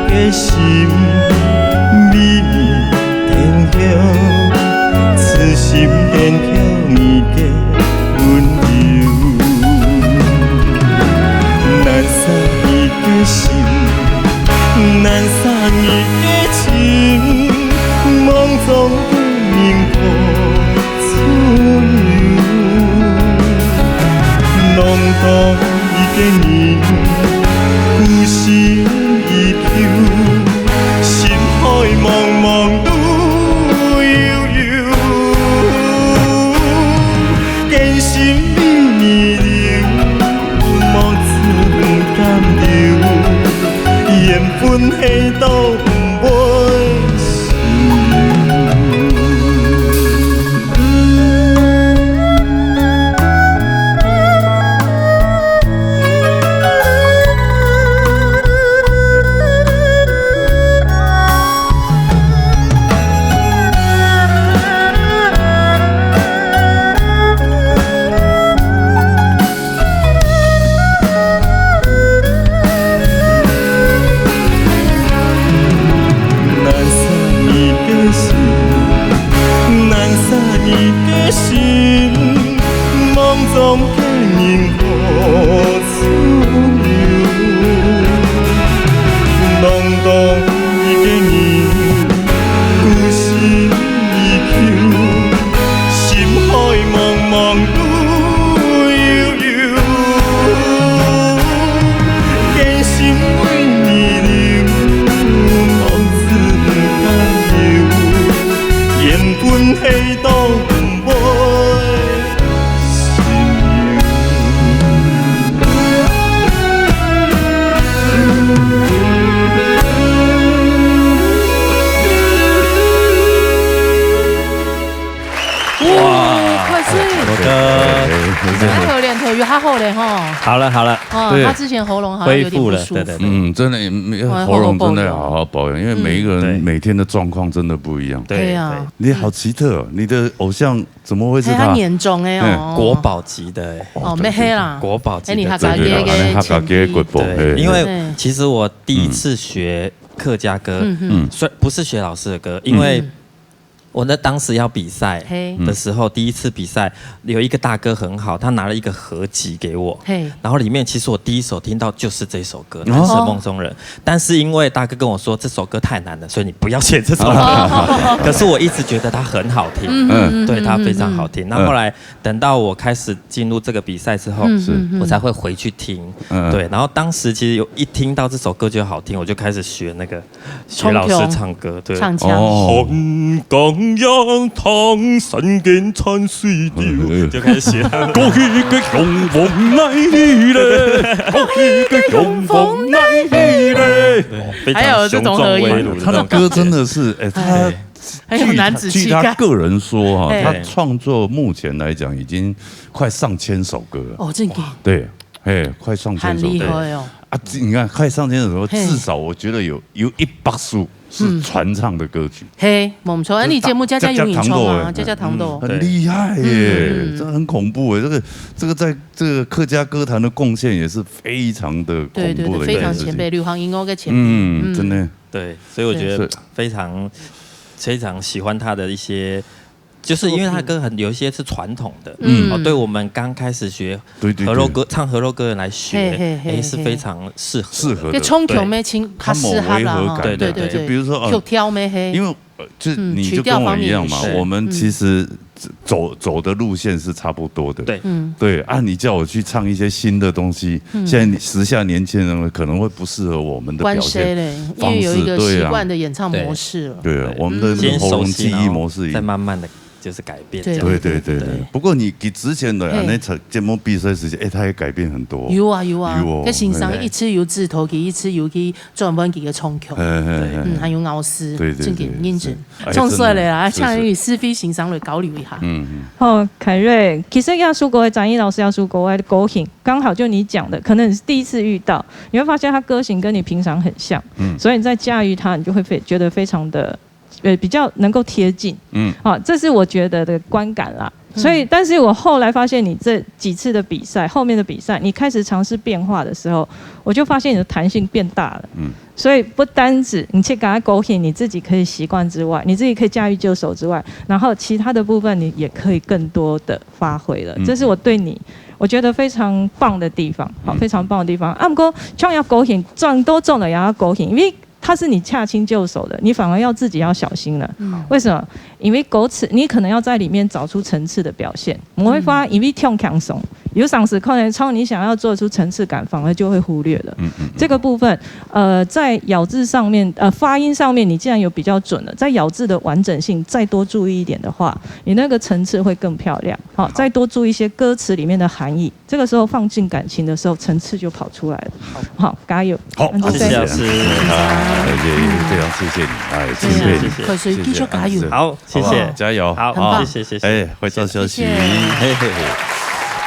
个心，微微天后，痴心天后，你个 温柔。难舍你个心，难舍你个情，梦中个人可自由。弄懂你个人，孤身一人，心海茫茫路悠悠。 堅信美丽流，莫自甘流，緣分係都毋會心有。 难舍你个心，难舍你个心，梦中个人可自由。弄懂你个人，孤身一人，心海茫茫路悠 悠，坚信为你流，望子不敢留，缘分係都毋會心有。 哇，快睡。我的哎，好练，头有好好嘞吼。好了好了，哦，对他之前喉咙好像有点不舒服。恢复了，对对对嗯，真的，没我还喉咙喉咙真的要好好保养，因为每一个人对每天的状况真的不一样。对啊对，你好奇特哦，你的偶像怎么会是嘿，他他？严重哎哦。国宝级的，哦，没黑啦。国宝级的，哎，你还真的敢给个对对对，还有个给国宝，对，嘿因为对其实我第一次学客家歌，嗯哼，嗯，虽不是学老师的歌，因为嗯我那当时要比赛嘿，的时候，第一次比赛有一个大哥很好，他拿了一个合集给我，嘿，然后里面其实我第一首听到就是这首歌《哦难舍梦中人》，但是因为大哥跟我说这首歌太难了，所以你不要写这首歌。可是我一直觉得它很好听，嗯对，它非常好听。那后来等到我开始进入这个比赛之后，嗯是嗯我才会回去听。嗯对，然后当时其实有一听到这首歌就好听，我就开始学那个学老师唱歌，对。唱腔。哦，寒江夜，窗山间穿水流。就开始写他过去个雄风来咧，过去个雄风来咧。非常还有这种合音雄壮威武的那种他的歌真的是，哎，他很有男子气概。据他个人说哈，哎他创作目前来讲已经快上千首歌了。哦，正经。对，哎，快上千首歌很厉害哦。啊！你看，快上千首歌，嘿至少我觉得有有一百首是传唱的歌曲。嘿，没错，哎，你节目家家有演唱啊，这家家糖豆。很厉害耶，嗯这很恐怖耶！这个这个在这个客家歌坛的贡献也是非常的恐对对对，怖的一件事情。非常前辈，流行音乐的前辈。嗯，真的，对，所以我觉得是非常非常喜欢他的一些，就是因为他歌很有一些是传统的，嗯哦，对我们刚开始学对对对，河洛歌唱河洛歌人来学，嘿嘿嘿哎，是非常适合的。适合的个冲球没清，他适合啦哈。某违和感对对对对，就比如说哦就挑没黑。因为呃，就嗯你就曲调跟我一样嘛方面也是，我们其实走走的路线是差不多的。对嗯，对啊，你叫我去唱一些新的东西，现在时下年轻人可能会不适合我们的表现关谁嘞？因为有一个方式，对啊习惯的演唱模式了。对啊，我们的先喉咙熟悉，记忆模式已经然后再慢慢的就是改变这样。对对对对。不过你，你之前的啊，嘿。那场节目比赛时间，哎，他也改变很多。有啊有啊，有哦，佢先生一直有指导佢，一直有去转换佢个唱腔。嘿嘿嘿。嗯，还有咬字，对对对，正经认真。哎，唱出来了啦，真的，是，是。请你思飞先生来交流一下。嗯嗯。好，凯瑞，其实這首歌个，展翼老師這首歌个歌型，剛好就你講的，可能是第一次遇到，你會發現它歌型跟你平常很像，嗯。所以你在駕馭它，你就會非，覺得非常的，呃，比較能夠貼近。嗯。好，這是我覺得的觀感啦。嗯。所以，但是我後來發現你這幾次的比賽，後面的比賽，你開始嘗試變化的時候，我就發現你的彈性變大了。嗯。所以不單只你去跟他勾引，你自己可以習慣之外，你自己可以駕馭就手之外，然後其他的部分你也可以更多的發揮了。嗯。這是我對你，我覺得非常棒的地方，好，嗯。非常棒的地方。啊，毋過像要勾引，撞都撞了也要勾引，因為它是你駕輕就熟的，你反而要自己要小心了。嗯。為什麼？因為歌詞，你可能要在裡面找出層次的表現。我會發現，嗯。因為太輕鬆，有時候可能唱你想要做出層次感，反而就會忽略了。嗯嗯嗯。這個部分，呃，在咬字上面，呃，發音上面，你既然有比較準了，在咬字的完整性再多注意一點的話，你那個層次會更漂亮。好，好。再多注意一些歌詞裡面的含義。 這個時候放進感情的時候，層次就跑出來了。好，加油。好，嗯，謝謝老師。謝謝，非常謝謝你，哎，謝謝，敬佩你。謝謝，謝謝。可以，所以繼續加油。謝謝，好，謝謝。好不好？加油，好，好不好？謝謝，謝謝。哎，會做休息。謝謝。嘿嘿嘿。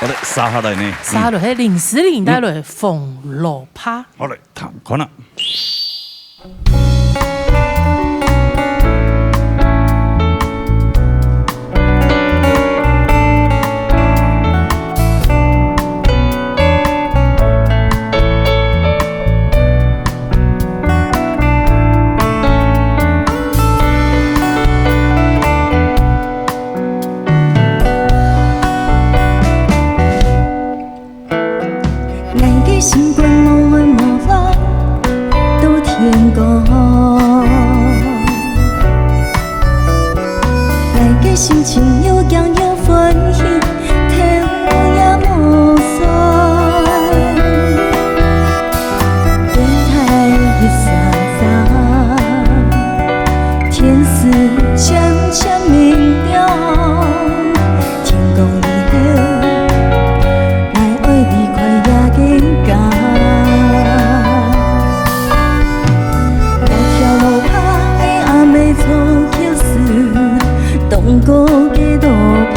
好的，接下來呢？接下來，嘿，林思玲帶來《紅蘿蔔》。好嘞，看，看啊。 𠊎个心肝無緣無路到天光，𠊎个心情又驚又歡喜，頭也無算。等待一儕儕，天使漸漸明亮。 天光以後，𠊎愛離開這个家。該條路脣个阿姆做橋手，當高个路脣，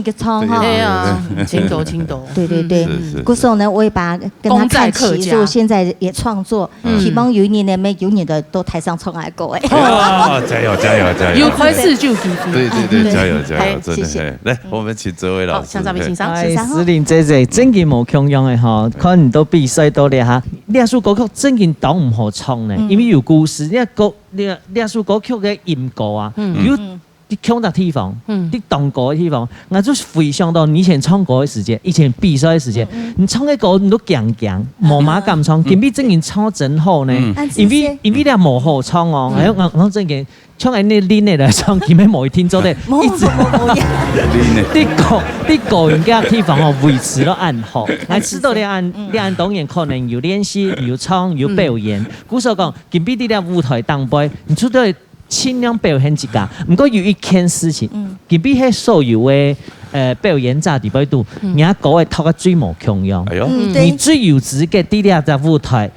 人个唱哈。对，对啊，对，对。真多，真多。对，对，对。是，是，是。故所呢，我也把跟他看齐，公在客家。所以我现在也创作，嗯。希望有一年呢，每有年的都台上唱爱歌哎。哇，加油，加油，加油。有开始就有机会。对，对，对，嗯。加油，加油，嘿，真的，谢谢。嘿。来，我们请哲伟老师。好，向这边请上。哎，先生。思玲姐姐，真个无共样的哈，看你都比赛到了哈，这首歌曲真个当毋好唱呢，嗯。因为有故事，你看歌 這，這首歌曲个音高啊，嗯。有，嗯。在共隻地方，嗯。在當高个地方，𠊎就回想到你以前唱歌个時節，以前比賽个時節，嗯，嗯。你唱个歌你都驚驚，無麼敢唱，嗯。今晡日正經唱到真好呢。嗯。因為，因為這無好唱哦，嗯。哎，𠊎，𠊎，𠊎正經，像恁呢練个來唱，今晡日無一定做得，無，一直無，無，無。練个。在高，在高音个地方哦，維持到恁好。𠊎知道你恁，嗯。你恁當然可能有練習，有唱，有表演。嗯。故所講，今晡日在這舞台頂背，你除了 盡量表現自家。毋過有一件事情，嗯。今晡日係所有个，呃，表演者裡背肚，嗯。人家歌个讀个最無共樣。哎喲。嗯，對。你最有資格在這隻舞台，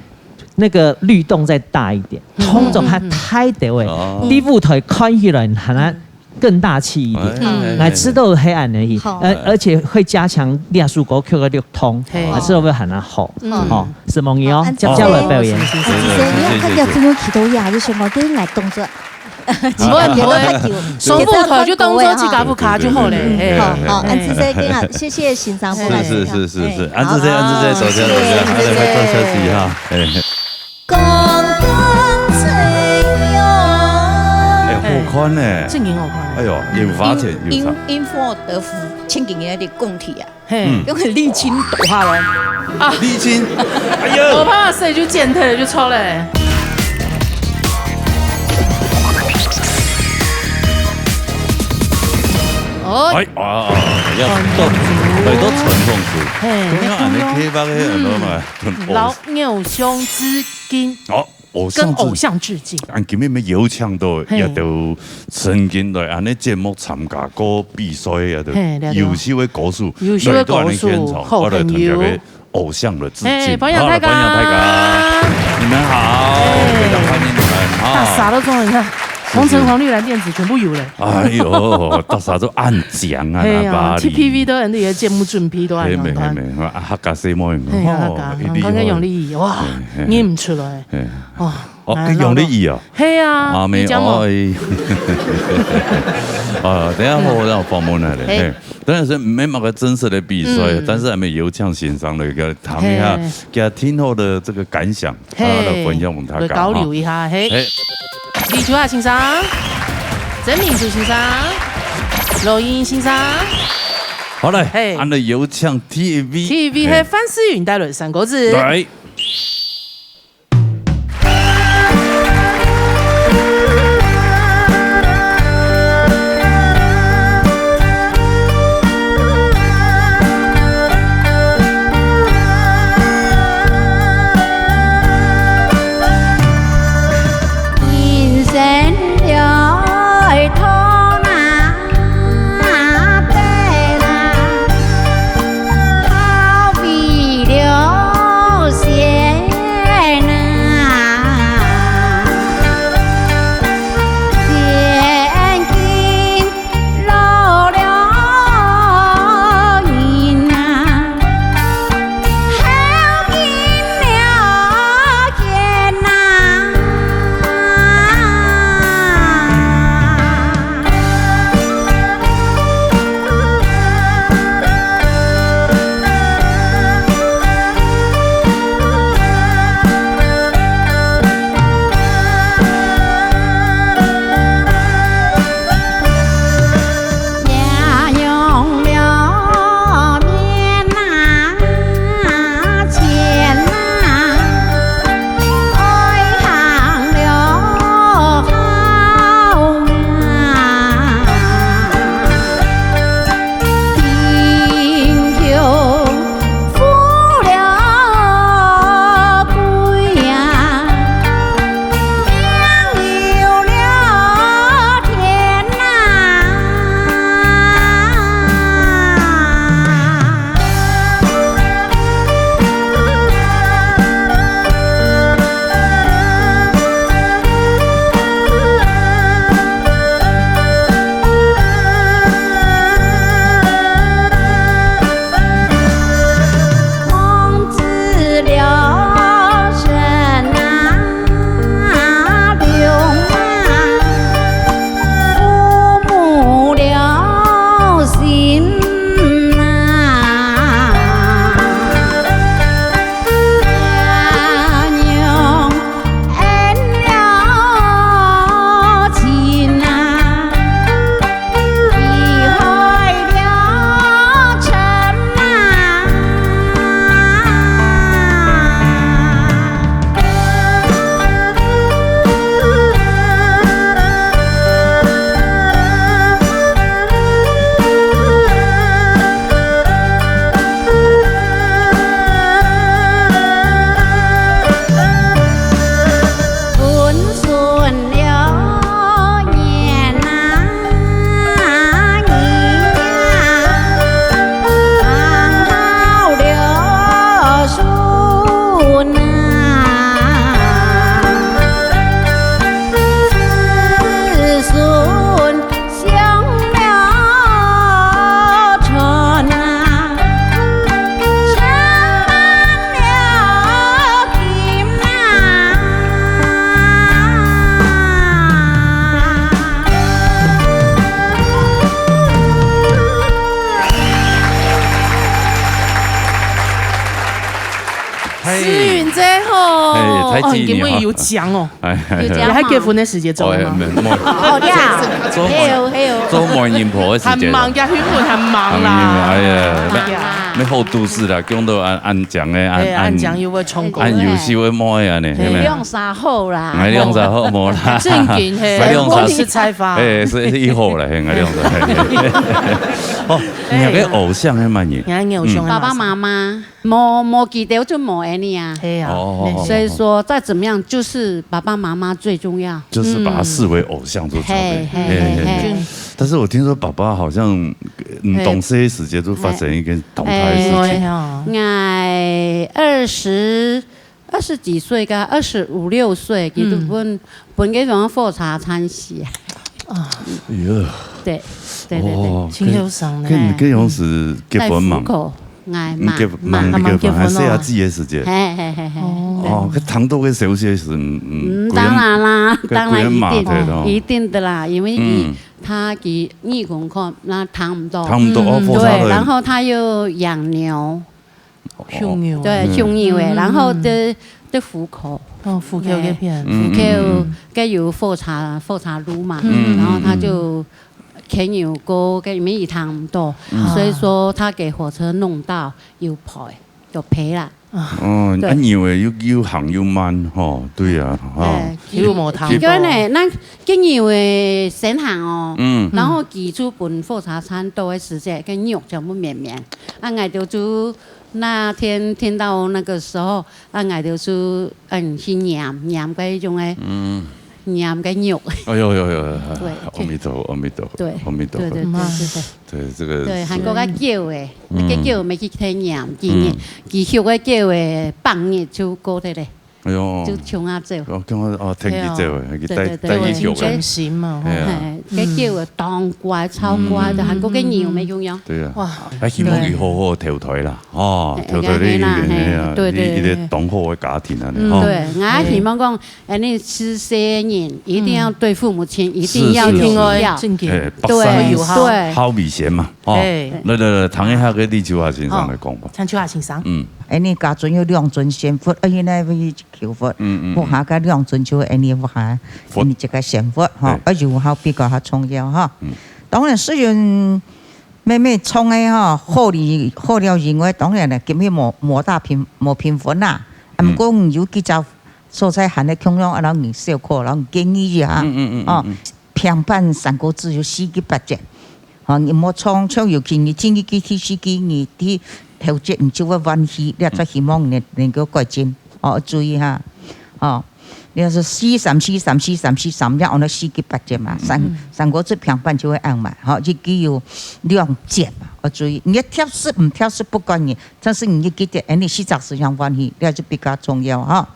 那個律動再大一點，嗯。通常較大兜个，嗯。哦。在舞台看起來還較更大氣一點。哎，嗯。哎，哎，哎。𠊎知道係恁樣而已，好。而，而且會加強這首歌曲个律動，嘿。𠊎知道會還較好。嗯。好，承蒙你哦，好，恁仔細。接下來表演。恁仔細，你看到這種企圖呀，就想講，對𠊎動作 毋會，毋會，上舞台就當做自家屋下就好了，嘿。好，好，恁仔細，謝謝先生，是，是，是，是，是，嘿，恁仔細，恁仔細，好，多謝，多謝，謝謝，謝謝，恁仔細，多謝你哈，嘿。講講這樣。哎，好看呢。正經好看。哎喲，有花錢，有差。因，因禍得福，千金爷的供體啊。 嘿。嗯。用很瀝青倒下來。啊。瀝青？哎呀。我怕水就濺忒了，就臭嘞。哦。哎，啊，要動，哎，都傳送出。嘿，中央俺的黑帮黑很多嘛，很老偶像之金。哦。 偶像致敬。跟偶像致敬。啊，今晡日有請到，嘿。也都曾經來恁呢節目參加過比賽，也都嘿，了解。優秀的歌手，優秀的歌手，來到恁呢現場，好朋友。我來同大家偶像來致敬。嘿，歡迎大家。好，歡迎大家。你們好，嘿。非常歡迎你們，哈。大傻都中了，你看。紅橙黃綠藍靛紫全部有了。哎喲，大家都恁靚啊，嘿啊，那巴黎。T P V都恁樣，節目準備都恁樣，係咩，係咩，啊，客家細妹，嘿啊，哦，客家，一定會。看看楊麗儀，哇，嘿，嘿，認毋出來，嘿。哦，哦，哎，跟楊麗儀啊？係啊，啊，沒有，你講嘛。哎。啊，等一下我，我訪問她嘞，嘿。嘿，當然係無麼个真實个比賽，嗯。但是還有尤強先生个一個，談一下，嘿。佢聽後个這個感想。 嘿，啊，來分享分大家，來交流一下，哈。嘿。李秋雅先生、曾明珠先生、羅英先生。好，來，嘿。恁樣有請T V B。T V B係范思雲帶來三個字。嘿。來。思雲姐吼，嘿，太激動了。哦，你今晡日有獎哦。哎，哎，哎。有獎嗎？你還結婚个時節做嗎？哦，哎，沒，沒。哦，對啊。做媒，係哦，係哦。做媒人婆个時節。還忙，佢婚還忙啦。哎呀，哎呀，哎呀。沒，沒好度數啦，講到恁，恁講个，恁，哎，恁講又會衝動。恁優秀个妹啊呢，係咪？兩儕好啦。哎，兩儕好，無啦。正經嘿，哎，兩儕是，講實在話。哎，是一好啦，嘿，哎，兩儕。哦，你个偶像係麼人？哎，你个偶像係麼人？嗯。爸爸媽媽。 無，無記得就無恁樣啊。係啊。哦，哦，哦，哦。所以說，再怎麼樣，就是爸爸媽媽最重要。就是把他視為偶像，就差不多。嗯。嘿，嘿，嘿，嘿，嘿。嘿。但是我聽說爸爸好像，嗯，嘿。懂事的時節就發生一件動態的事情。嘿。哎，哎，二十，二十幾歲个，二十五六歲，佢都分，嗯。分該種火車站死。啊。哎呀。對，對，對，對。哦，真後生呢。該，該，該樣係結婚嘛？在福口，哎，嗯，結，嘛，嘛，結婚，還細阿姊个時節。嘿，嘿，嘿，嘿。哦。哦，該聽到个消息係，嗯，嗯，當然啦，當然一定，一定的啦，因為佢，嗯。他佢耳空看，那聽毋到。聽毋到，哦，嗯，火車頭。對，然後他又養牛。 畜牛啊。對，嗯。畜牛个，嗯，然後在，在福口。哦，福口該片。對，福口，嗯，嗯，嗯。該有火車，火車路嘛，嗯。然後他就牽牛過，該裡面一趟多，嗯。所以說他給火車弄到有賠，有賠啦。啊。哦，對。啊，牛仔又，又行又慢，吼，對啊，吼。對，又無通過。應該呢，那个牛仔先行哦，嗯。然後佢就分火車站到个時節，該肉全部綿綿，啊，𠊎兜就 那天聽到那個時候，啊，𠊎兜就，嗯，去拈，拈該種个，嗯。拈該肉。哎喲喲喲，對，阿彌陀佛，阿彌陀佛，對，阿彌陀佛。對，對，對，對，對。對，這個對，是還過該狗仔，嗯。該狗仔乜去聽拈，佢，嗯。佢畜个狗仔，半日就過忒咧。 哎喲。就衝啊走。哦，聽講，哦，聽佢走个，對啊。佢帶，對，對，對，帶佢畜个。對，對，對。很忠心嘛，吼。哎呀。嘿，該狗仔當乖，超乖的，嗯。還過該牛乜共樣。對啊。哇。哎，希望佢好好投胎啦，哦，哎，投胎你，哎，哎呀，對，對，你，你个當好个家庭啊，嗯。吼。對，𠊎希望講，哎，你出世人一定要對父母親，嗯。一定要盡孝。是，是，是。一定要。哎，百善孝，對，對。孝為先嘛，哦。哎。來，來，來，聽一下該李秋霞先生來講吧。哦，聽秋霞先生。嗯。哎，你家中有兩尊仙佛，哎，那位 求佛，嗯，嗯，嗯。屋下个兩尊就恁呢屋下，佛。恁呢一个仙佛，吼，對。啊，有孝比較較重要，吼。嗯。當然，雖然妹妹創个，吼，好哩，好了以外，當然了，今日無，無大平，無平分啦。啊，嗯。毋過你有幾隻所在還係共樣，啊，摎你小可，摎你建議一下，嗯，嗯，嗯，嗯，哦，嗯。平板三個字有四句八節。 吼，你莫創，像尤其你第二句、第四句，你第頭節你就會換氣，你也希望你能夠改進，哦，注意哈，哦，你要是四三四三四三四三，要按照四句八節嘛，三，嗯。三個字平板就會恁嘛，吼，一句有兩節嘛，哦，注意，你要跳色毋跳色不管你，但是你要記得，哎，你四隻字要換氣，你還是比較重要哈。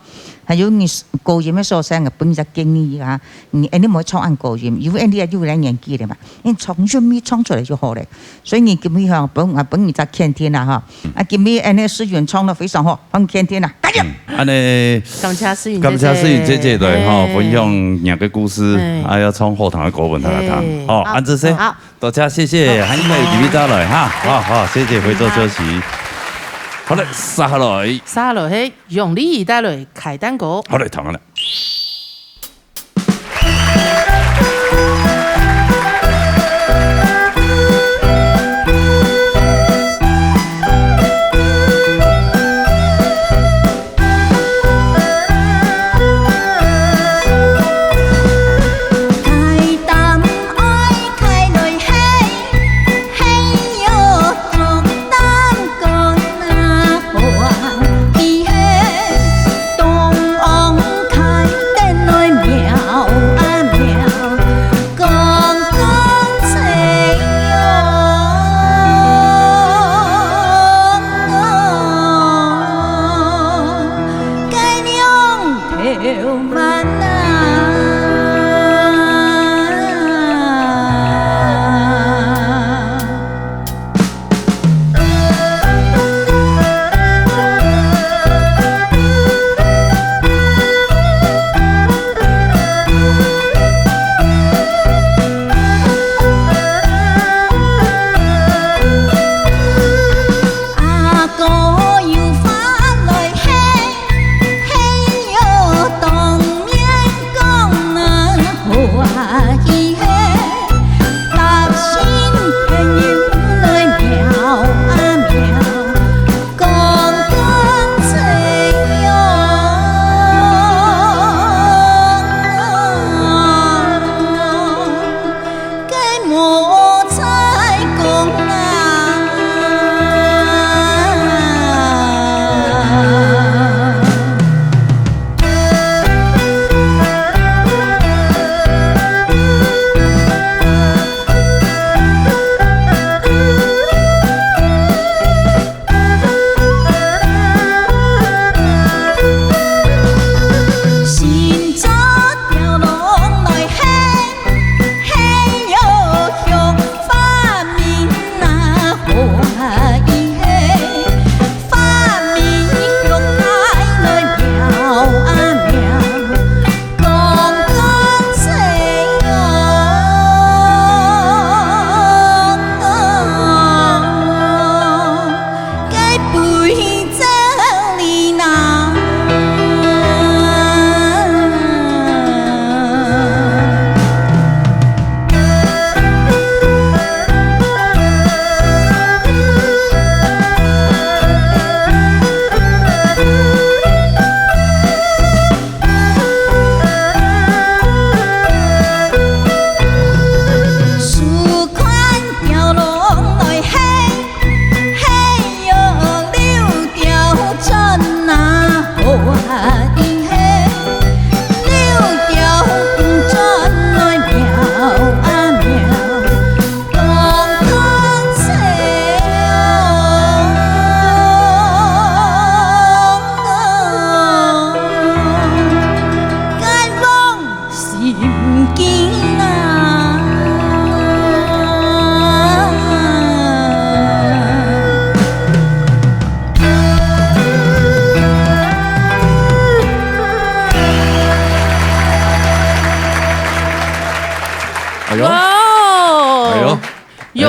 還有你高音个所在，我分你个建議哈，你，哎，你莫唱恁高音，因為你也有來年紀了嘛。 你唱韻味唱出來就好了。所以你今日吼，分，啊，分你再肯定啦哈。啊，今日恁呢詩韻唱得非常好，很肯定啦，加油！嗯，恁呢，感謝詩韻姐姐。感謝詩韻姐姐來吼，嘿。分享你个故事，嘿。啊，要唱好聽个歌分大家聽。嘿。吼，好。恁仔細。好。多謝，謝謝，好。還有機會再來哈。好，好，謝謝，回座休息。好了，接下來。接下來，嘿，楊麗儀帶來《開蛋糕》。好嘞，聽好了。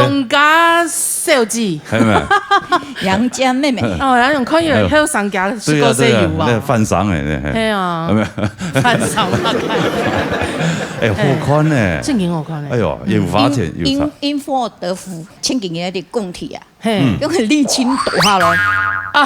东家小姐。係咪？杨家妹妹，哦，然后用看有后生家是个对呀对呀，有啊。那饭商哎，那系啊有没有？饭商大概。哎，好看呢。正经好看呢。哎呦，有花钱有因钱。因祸得福，前几年的工地啊，嘿，因为沥青倒下来，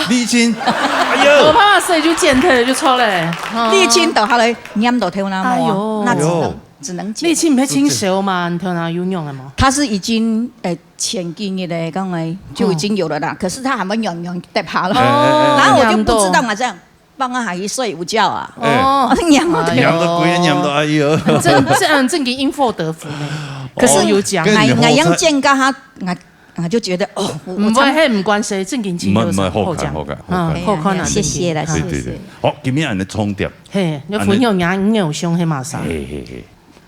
沥青，哎我呦，怕水就剪脱就错嘞。哦沥青倒下来，黏到头那哎呦么，那只哎呦能只能剪沥。青毋係清手嘛，你頭那有用个嘛？它是已经呃前几日的，刚才就已经有了啦，可是它还没软软掉下了，哎哎哎然后我就不知道嘛，这样放啊还睡午觉啊，哎哦，黏到头哎呦黏到鬼，黏到哎呦。正正正经因祸得福呢。可是哦有讲跟你俺俺后台杨健跟他，俺俺就觉得哦，我我常毋会，嘿，毋关系，正经情就是毋会毋会好讲，好讲好讲嗯，好看啊，谢谢啦，正经谢谢对对对。。好，今日恁樣重点。嘿，你分享人偶像黑马啥？嘿嘿嘿。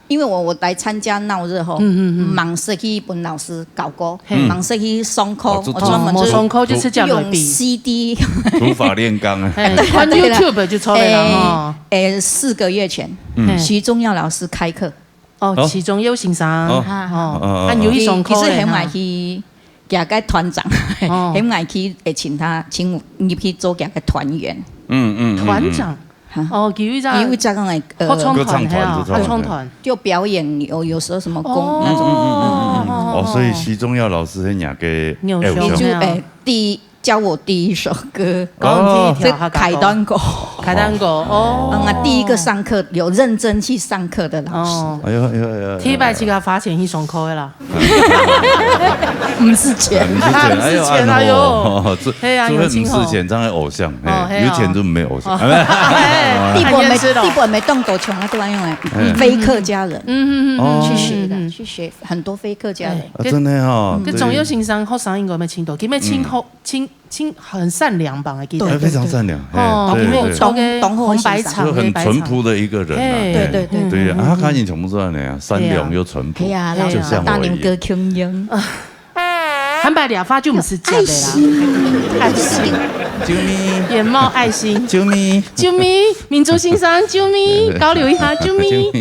因为我我来参加闹热吼，嗯嗯嗯忙死去分老师搞过，嘿忙死去上课，哦这我专门哦，就上课就自家来用比。C D，土法炼钢啊。嘿，看YouTube就出来了哈。诶，四个月前，嗯徐宗耀老师开课，哦，哦其中有先生，哦哦，哦啊，有一上课其实的哈很爱去，佢个团长，哦很爱去，诶，请他请我入去做佢个团员，嗯嗯。团长，哦，有一张因为这样个呃，合唱团，合唱团嘿啊，合唱团合唱团，就表演有有时候什么功哦那种，哦，所以徐宗耀老师是哪个你有秀你就没有诶第一教我第一首歌，哦，是你跳开单歌。开单歌哦，嗯啊，第一个上课有认真去上课的老师，哦，哎呦哎呦哎呦。第一摆自家花钱去上课的啦，不是钱毋使钱，哎呦，毋使钱哎呦哎呦，这嘿啊这位有情哦毋使钱，这样的偶像，哦嘿哦哎，有钱就没有偶像。哎地本没很认真哦地本没动多穷啊，都要用来嗯非客家人嗯嗯嗯，哦去学的，嗯去学很多非客家人。哎啊，真的哦，这总有先生学生应该没请到，因为请好请请很善良吧，我记得哎，非常善良，哦，哎，因为有对对，做个东东红白场，就很淳朴的一个人啊，嘿对对对对啊，他看你全部都是那样，善良又淳朴，哎呀，对啊就像我一样大年哥。穷人，坦白讲，发就不是假的啦，爱心，救命！眼冒爱心，救命！救命！民族先生，救命！交流一下，救命！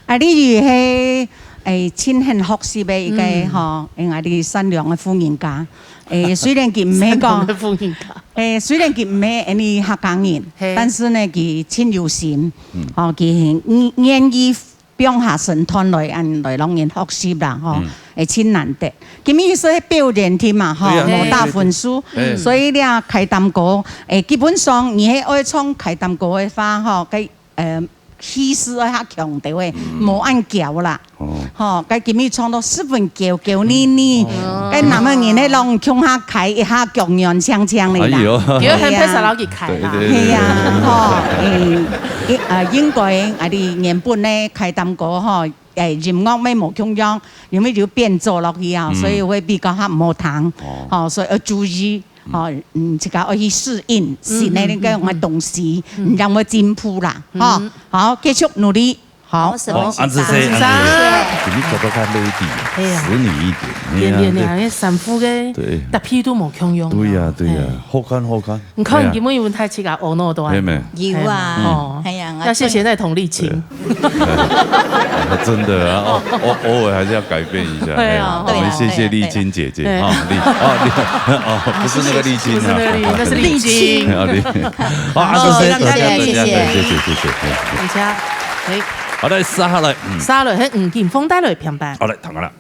啊，你係誒，真很學習的一個吼，因為你善良的婦人家。誒，雖然佢毋係講，婦人家，誒，雖然佢毋係any客家人，嘿但是呢，佢真有心，吼，佢很願願意放下身段來，恁來讓人學習啦，吼，誒，真難得。今日係表演廳嘛，吼，對啊無打分數，對對對所以你啊，開擔歌，誒，基本上你係愛唱開擔歌的話，吼，該，呃，氣勢愛較強調的，無恁嬌啦。哦，吼，該今日唱到十分嬌嬌滴滴，該男人呢，攏共下開一下腳軟青青的啦。哎呦，有很拍手老给开啦。對對係啊，吼，誒，應呃，應該啊，你原本呢開擔歌吼，誒，音樂乜無共樣，因為就變奏落去啊，所以會比較較無聽，吼，所以要注意，吼，嗯，自家愛去適應新的那個東西，你才會進步啦，吼。好，繼續努力。 好，什麼好，安志生，安志生安志生，你做到較lady，哎呀淑女一點，点点哎呀点，那三副个對搭配都无共样。對呀對呀哎，好看好看，你看哎呀你们有太去啊，哦，那段。妹妹，有啊，哦哎呀，要谢谢那同丽青。真的啊，哦，偶偶尔还是要改变一下。對啊哎呀我们谢谢丽青姐姐對啊，丽啊丽啊，不是那个丽青啊，不是那个丽，那是丽青。啊丽，啊，好谢谢謝謝谢谢謝謝谢谢谢谢，等一下，哎，好，來，接下來，嗯，沙倫，嘿，嗯，金峰帶來平板。好來，聽下啦。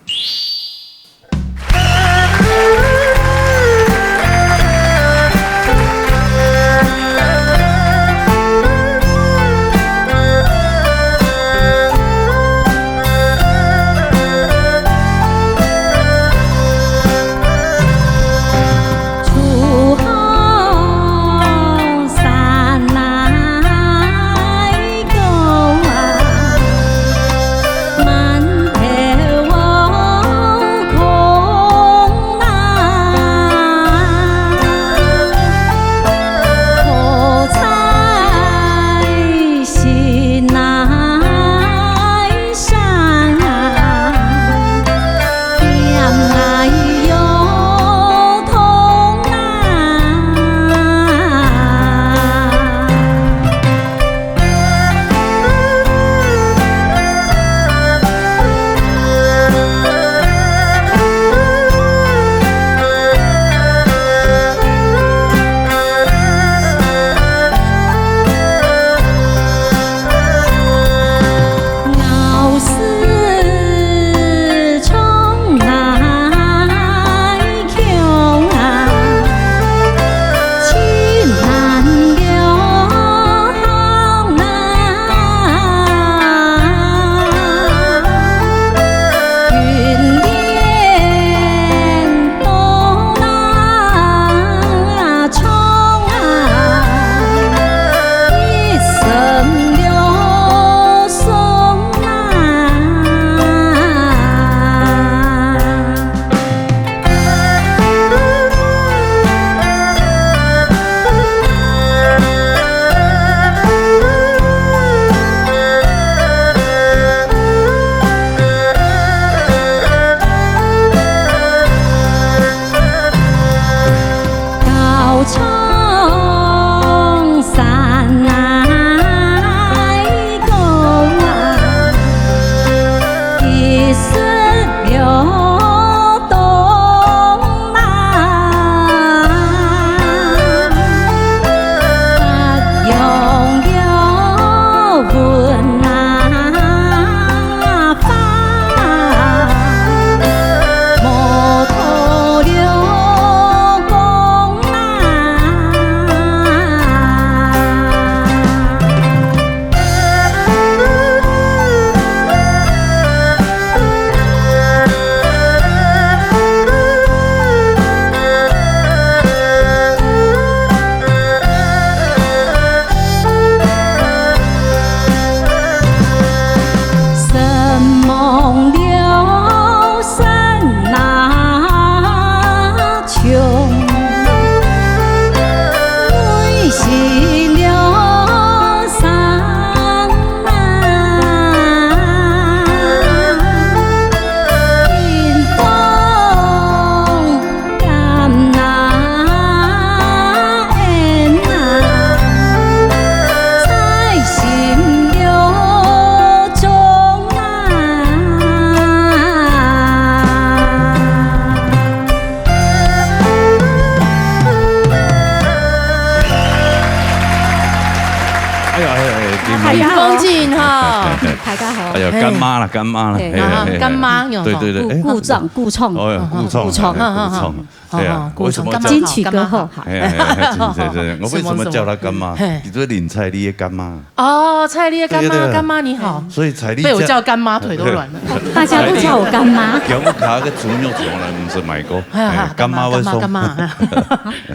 哎呀，哎呀，哎呀，金妈。大家好。金光进哈。大家好。哎呀，嘿。干妈啦，干妈啦。对。哎呀，啊，哎呀，干妈，哎呀。对，对，对，哎，故，故障，故障。哦，哎呀，嗯，故障，故障。哎呀，故障。嗯，嗯，嗯。对啊，哦，为什么叫，故障，干妈好，金曲歌后。干妈好。哎，哎，哎，对，对，对，我为什么叫她干妈？什么，什么？嘿。你就是林采莉的干妈。哦，采莉的干妈，对，对，对。干妈你好。所以采莉嫁，被我叫干妈，腿都软了。大家都叫我干妈。有没有卡个猪肉从来不是买过？哎呀，哎，干妈会送。干妈，干妈，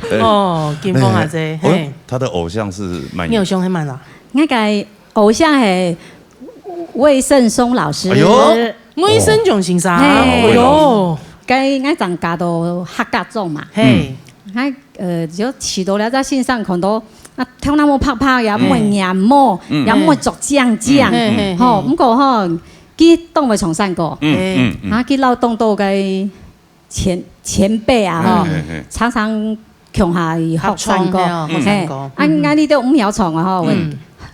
干妈。哦，金光啊，哎，这，哦，嘿。她的偶像是曼玉。你偶像是曼玉啊？ 𠊎个偶像係魏盛松老師。哎喲。魏盛松先生，嘿。哎喲。該𠊎正嫁到客家庄嘛。嘿。嗯。𠊎，呃，就試著這隻先生看到，啊，頭那毛白白，也毋會染毛，嗯。也毋會著靚靚。嗯。嘿，嘿，嘿。吼，毋過吼，佢當會唱山歌。嗯，嗯，嗯。啊，佢摎當多个 前，前輩啊，吼，嗯，嘿，嘿。常常共下去學山歌。合唱，嘿哦，學山歌。嘿，啊，嗯，嗯。𠊎這兜毋曉唱啊，吼，嗯。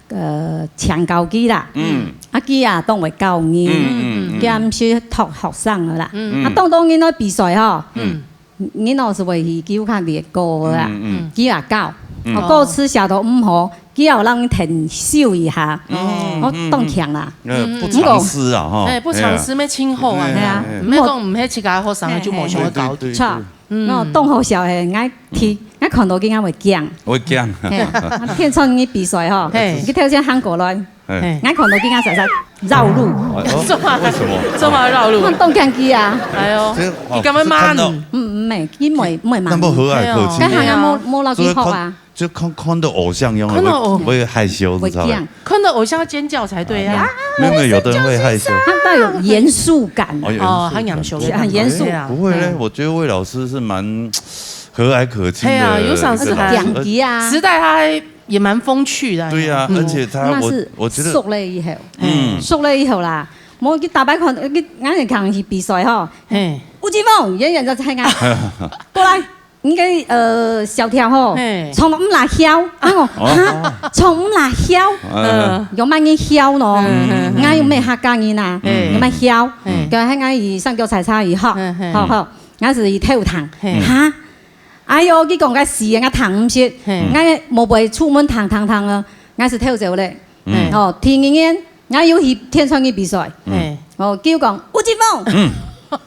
呃，請教佢啦。嗯。啊，佢也當會教人。嗯，嗯，嗯。佢也毋係讀學生个啦。嗯。啊，當多人來比賽吼，嗯。人老是會去叫較練歌个啦，嗯，嗯。佢也教。嗯。哦，歌詞寫到毋好， 佢要讓你停修一下，哦。我當強啦。嗯，嗯，嗯。呃，不藏私啊，吼。哎，不藏私，哎呀。乜清好啊。哎呀，哎呀。毋係講毋係自家學生，哎，就無想要搞。哎，對，對，對。著，嗯。𠊎當好笑嘿，𠊎聽，𠊎看到佢，𠊎會驚。會驚。嘿，啊，天穿日比賽吼，嘿。佢頭先行過來，哎。𠊎看到佢，𠊎煞煞繞路。哎，哦，做麼？為什麼？做麼繞路？𠊎當驚佢啊。哎喲，這，哦，佢敢會罵你？是看到，嗯，嗯，無，佢毋會，毋會罵你。那麼和蔼可親。哎喲。該還要摸，摸到佢學啊。 就看，看到偶像一樣，看到偶-會，會害羞，你知道嗎？會驚。看到偶像要尖叫才對啊。沒有，沒有，有的人會害羞。他帶有嚴肅感。哦，有嚴肅感。哦，很嚴肅。很嚴肅。對啊。不會嘞，嗯。我覺得魏老師是蠻和藹可親的一個老師。對啊，有賞識還，而且，講極啊。時代他也蠻風趣的。對啊，嗯。而且他，我，那是我覺得熟了以後。嗯。熟了以後啦，無，佢逐擺看，佢，𠊎等講去比賽吼，嘿。吳青峰，遠遠就在那，過來。 你个，呃，小調吼，嘿。唱到毋罅囂，啊，我，哦。哈，唱毋罅囂，嗯。有麼人囂喏？嗯，嗯，嗯。𠊎又毋係客家人啊，嗯。有麼囂？嗯。就喊𠊎去山腳採茶去學，嗯，嗯。好，好，𠊎就去偷聽，嘿。哈，哎喲，佢講个詩，𠊎聽毋識，嘿。𠊎無會出門聽，聽，聽啊，𠊎就偷走咧。嗯。哦，第二年，𠊎又去天穿日比賽，嗯。哦，佢又講，吳青峰，嗯，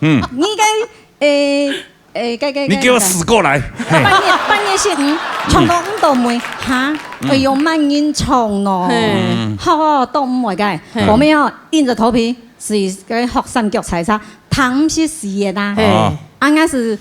嗯。你个，誒， 誒，該，該，你給我死過來！該，半夜，半夜三更，唱到五到尾，哈，嗯。哎喲，麼人唱喏。嘿。嗯。好，好，都毋會个。嘿。後面哦，硬著頭皮，係該學山腳採茶，聽毋識詩个啊。嘿。哦。啊，𠊎係，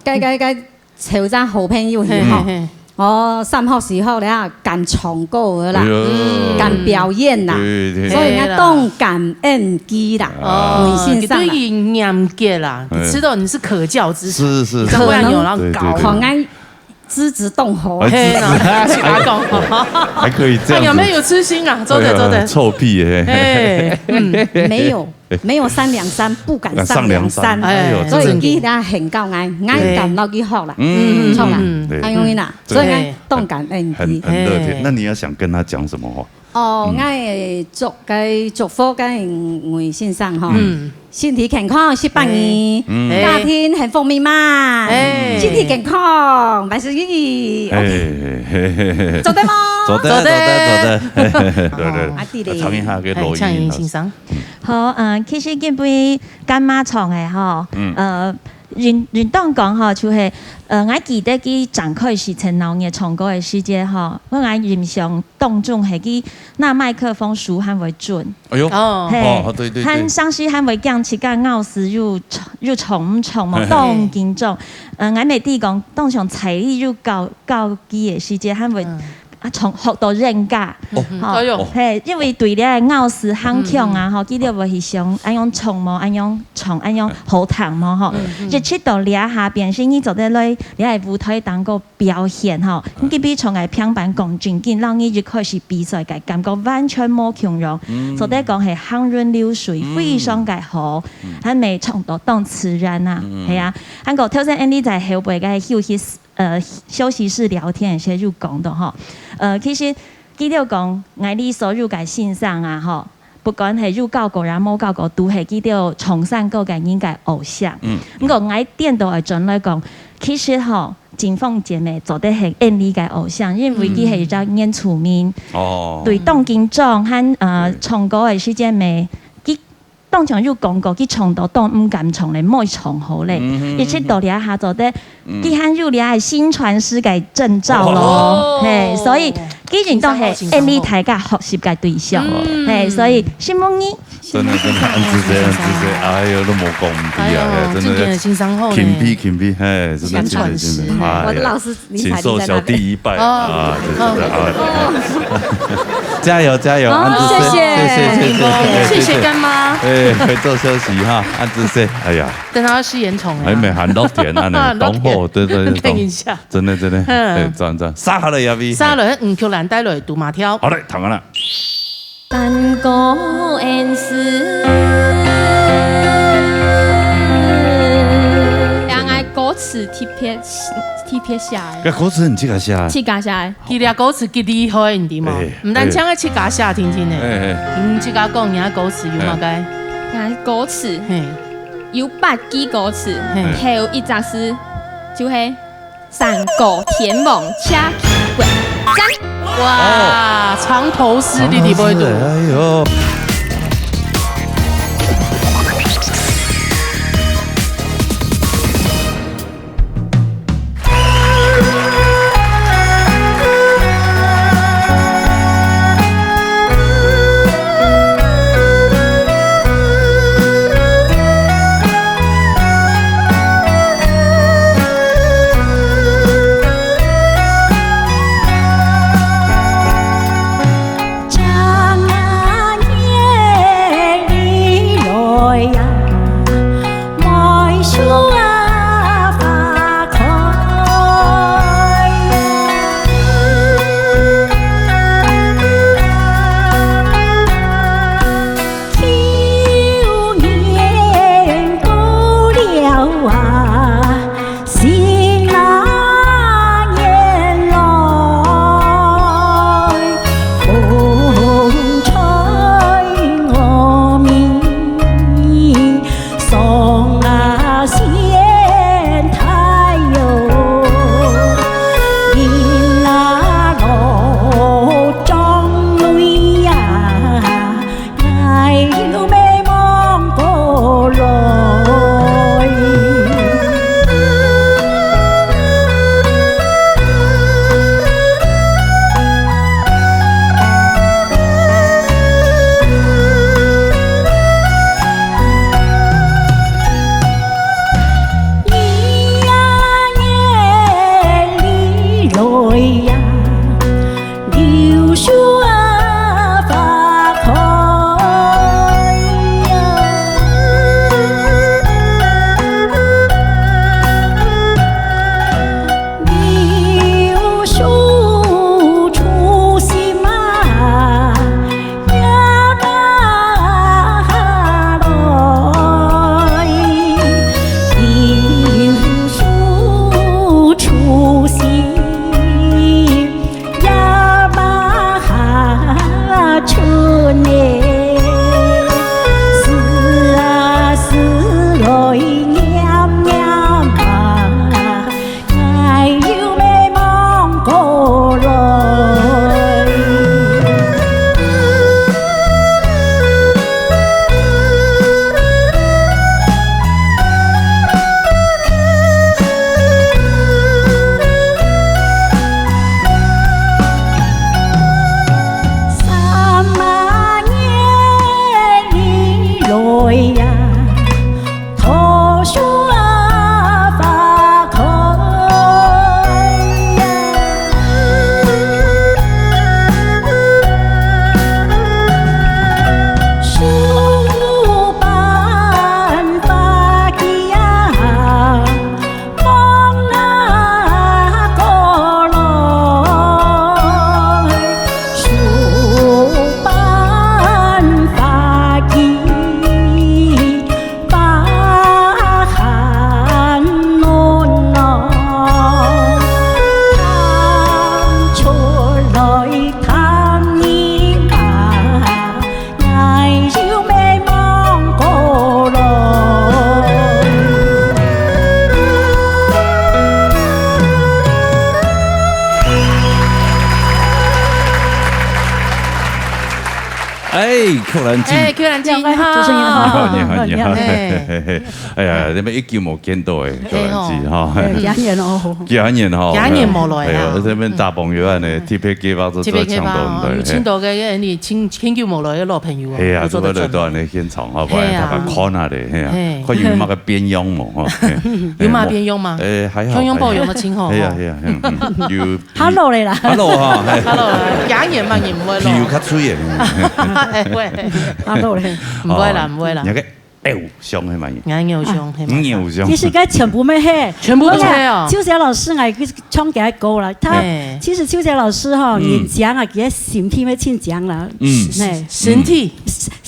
該，該，該，尋隻好朋友去吼。嘿，嘿，嘿。 哦，三學四學了，敢唱歌了啦，哎喲。敢表演啦，對，對。所以人家當感恩佢啦，哦，文先生啦。佢對你嚴格啦，哎。知道你是可教之才，是，是，你才會恁樣，是。然後搞。對，對，對。看𠊎資質當好。哎，嘿，資質。那，去阿公。還可以這樣子。哎呀，沒有痴心啊，做得，哎呀，做得。臭屁耶。哎，嗯。沒有。 沒有商量山，不敢商量山。哎，哎喲，所以佢也很高矮，對。𠊎敢摎佢學啦，嗯，唱啦，嗯，嗯，嗯。對。恁樣啦，對。所以𠊎當感恩佢。很，很樂天。哎。那你要想跟他講什麼話？哦，嗯。𠊎祝，該祝福該位先生吼，嗯。身體健康，十八年，哎。嗯。家庭幸福美滿，哎。身體健康，萬事如意。哎，OK。嘿，嘿，嘿，嘿。做得嗎？做得，做得，做得。做得。對，對。哦。啊，對咧。啊，唱一下給羅英老師。哎，唱一下先生。 好，呃，其實今晡日乾媽唱个吼，嗯。呃，應，應當講吼，就係，呃，𠊎記得佢正開始在鬧熱唱歌个時節吼，𠊎，𠊎印象當中係佢拿麥克風手還會顫。哎喲，哦。嘿，哦，對，對，對。還常時還會驚自家咬字又唱，又唱毋唱無，嘿，嘿。當緊張。呃，𠊎乜知講，當像彩禮又高，高級个時節，還會，嗯。 啊，從學到人家。哦。吼，哎喲。嘿，因為對這个咬字很強啊，嗯，嗯。吼，佢就會去想，恁樣唱無，恁樣唱，恁樣好聽無，吼。嗯，嗯。一直到這下，變成你做得來這个舞台當中表現，吼。嗯。你比從來平板講正經，讓你一開始比賽个感覺完全無共樣。嗯。做得講係行雲流水，嗯。非常个好，嗯。還乜唱到當自然啊，嗯。係啊。還過頭先Andy在後背个休息 呃，休息室聊天个時節有講到吼，呃，其實佢兜講，𠊎俚所有个先生啊，吼，不管係有教過也無教過，都係佢兜唱山歌个人个偶像。嗯。毋過𠊎顛倒愛轉來講，其實吼，金鳳姐妹做得係𠊎俚个偶像，因為佢係一隻原住民，哦，對，當緊張，還，呃，對，唱歌个時節乜，佢當場有講過，佢唱到都毋敢唱咧，毋會唱好咧，嗯哼，一直到這下做得，嗯，佢還有這个薪傳師个證照咯，哦，嘿，所以既然都係𠊎俚大家學習个對象，嗯，嘿，所以承蒙你。 真的，真的，恁仔細，恁仔細，哎喲，都無講毋對啊，哎喲，嘿，真的，真的欣賞好呢。欽佩，欽佩，嘿，真的，真的，真的，真的，哎呀，我的老師，你請受小弟一拜啊，哦，對，對，對，啊，加油，加油，哦，恁仔細，謝謝，謝謝，謝謝，謝謝，謝謝乾媽。哎，回頭休息哈，恁仔細，哎呀，等下要吃鹽蟲了。哎，沒，很樂天啊，呢，很樂天。當好，對，對，對，等一下。真的，真的，嗯。哎，讚，讚，殺好了，亞威。殺了，嗯，Q蘭帶來，賭馬跳。好嘞，聽啊啦。 山歌恩師。兩个歌詞特別，特別寫个。該歌詞你自家寫啊？自家寫个。佢這歌詞幾厲害，你知無？哎，毋單淨係自家寫定定个，哎，哎。你自家講，你个歌詞有麼个？哎。歌詞，嘿。有八句歌詞，嘿。頭一隻字就係 山歌天王車騎過。讚！哇，哦，藏頭詩你知毋知？藏頭詩，哎喲。哎，寇兰金。哎，寇兰金，你好。主持人好。你好，你好。哎。哎呀，你们一久没见到哎，寇兰金哈。哎吼。哎，几年哦。几年哈。几年没来啊。哎呦，这边大朋友啊呢，嗯。特别给我做，特别给我，做抢到的，有听到个，哎，你听，听久没来的老朋友啊，哎呀，有做得转来。这个来到你现场哈，不然大家看下嘞，哎呀，哎。看有没个变样嘛哈。哎。有嘛变样嘛？哎，还好，像样保养的挺好哈。哎呀，哎呀，嗯，嗯，有 Hello 嘞啦。Hello 哈，嘿。Hello，假眼嘛，你毋會咯。皮膚較脆个。哎，會。Hello 嘞。毋會啦，哦，毋會啦。你个偶像係嘛？𠊎偶像，係嘛？你偶像。其實該全部乜係。全部都係哦。我講，秋霞老師，𠊎去唱佢个歌啦。他，哎。其實秋霞老師吼，嗯。人靚啊，佢个身體乜真靚啦。嗯。哎。身體。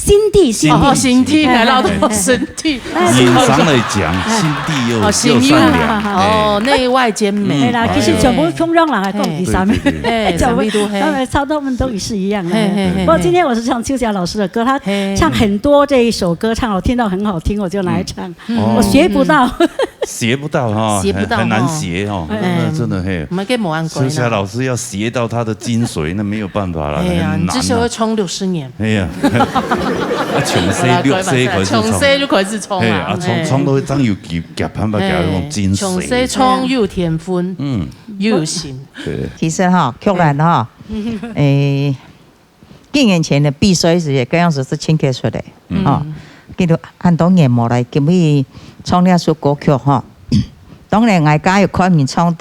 心地，心地。哦，心地，哎，哎，哎。還落到身體。 哎，人生來講，哎。心地又，哦，心地又善良，哦，哎。內外兼美。嗯，哎啦，其實全部共樣啦，哎。講第三名。對，對，對。哎，全部都係。差不多，他們差不多都是一樣的。嘿，嘿，嘿，不過今天我是唱秋霞老師的歌，她唱很多這一首歌，唱我聽到很好聽，我就拿來唱。嗯。我學不到。哦。學不到哈，學不到哈。很，很難學哈，哎。那真的，嘿。我們可以模仿過來。秋霞老師要學到她的精髓，那沒有辦法了，哎呀，很難啊。你至少要唱六十年。 哎呀，啊，從細六歲開始唱。從細就開始唱啊，嘿，啊，唱，哎。唱到會當有夾，夾板，把佢那種精髓。嘿，從細唱有天分，嗯。又有心。對。其實哈，曲蘭哈，嗯。誒，幾年前个比賽時，該樣時係親戚出來，嗯。哈，見到恁多年無來，今日唱這首歌曲哈， 當然，𠊎家有看你唱，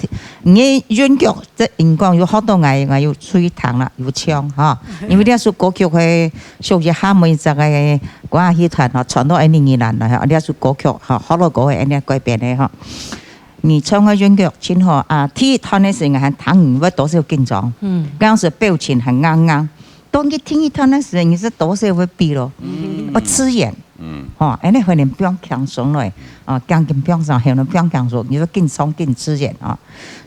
你韻腳，這音樂有學到𠊎，𠊎有注意聽啦，有唱哈。因為這首歌曲係屬於客家一隻个歌仔戲團吼，傳到𠊎等宜蘭來吼，這首歌曲吼，學老歌个恁樣改編个吼。你唱个韻腳真好啊，第一段个時間還聽你會多少緊張，嗯。當時表情很硬硬，當你第二段个時間，你係多少會變咯，嗯。會自然。 嗯。吼，恁樣可能放輕鬆咧，啊，緊緊放鬆，可能放輕鬆，你就緊唱緊自然啊。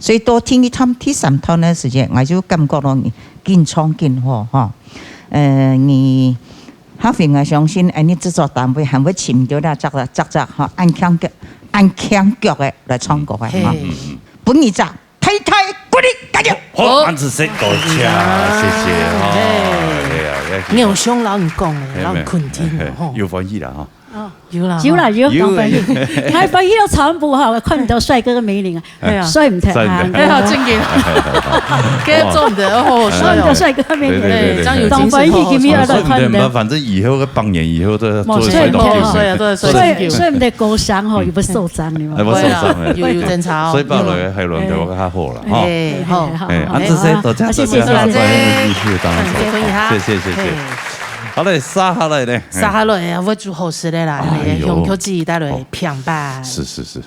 所以到第二段、第三段个時間，𠊎就感覺到你緊唱緊好，吼。呃，你，下回𠊎相信，恁樣製作單位還會尋到這隻，隻隻，吼，恁強腳，恁強腳个來唱歌个，嘿。吼。嗯，嗯，嗯。分你隻 大大鼓勵，加油！好，好。恁仔細，多謝，謝謝，哦，嘿。哎呀，哎呀，偶像摎你講个，哎，摎你肯定个，吼。有歡喜啦，哈。哦。有啦，有啦，有，有，當歡喜。有。還歡喜到全部哈，看毋到帥哥个美女啊，哎呀。帥毋得啊。帥毋得。哎呀，正經。該做毋得，哦，帥哦。看毋到帥哥美女，對，對，對，對，對。哎，這樣有精神，當歡喜，今日有看到。哦，帥毋得嘛，反正以後个半年以後都做得帥到，無錯，無錯，對，對，對。所以，所以毋得高山吼，嗯。又會受傷，你們。哎，會受傷，哎，對啦，哎，有，有爭吵。所以後來海倫對我較好啦。 吼。哎，好。哎，好，啊，這些都這樣，好，謝謝，多謝，多謝，多謝，多謝，多謝，多謝，多謝，謝謝，謝謝。嘿。好嘞，接下來呢？接下來啊，𠊎煮好食个啦，哎喲。哎，香口子帶來，哦。平白。是，是，是。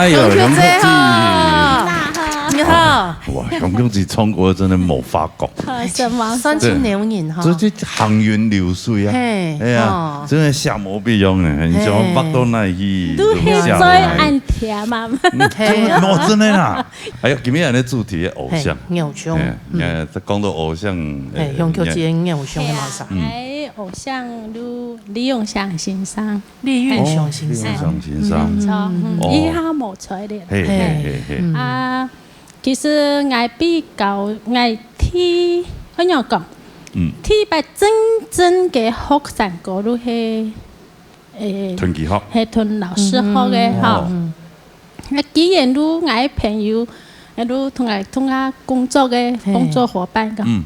哎呦，香玉姐哈，你好。哇，香玉姐唱歌真的無話講。什麼？算是牛人哈。這就行雲流水啊。嘿，哎呀，哦。真的像無一樣呢，你想要放到哪去，都很在按甜嘛。嗯，真的，哦，真的啦。還有今天的主題的偶像。嘿，偶像。哎，你看，這講到偶像，嘿，哎，香玉姐的偶像係麼儕？哎，偶像就李永祥先生。 李運雄先生。哦，李運雄先生。嗯。著，嗯，哦。佢還無在咧。嘿，嘿，嘿，嘿。嗯。啊，其實𠊎比較，𠊎第，仰般講？嗯。第一擺真正个學生歌就係，誒，同佢學。係同老師學个，嗯。吼。哦。嗯。 啊，既然就𠊎个朋友，啊，就同𠊎，同𠊎工作个，嘿。工作伙伴講，嗯。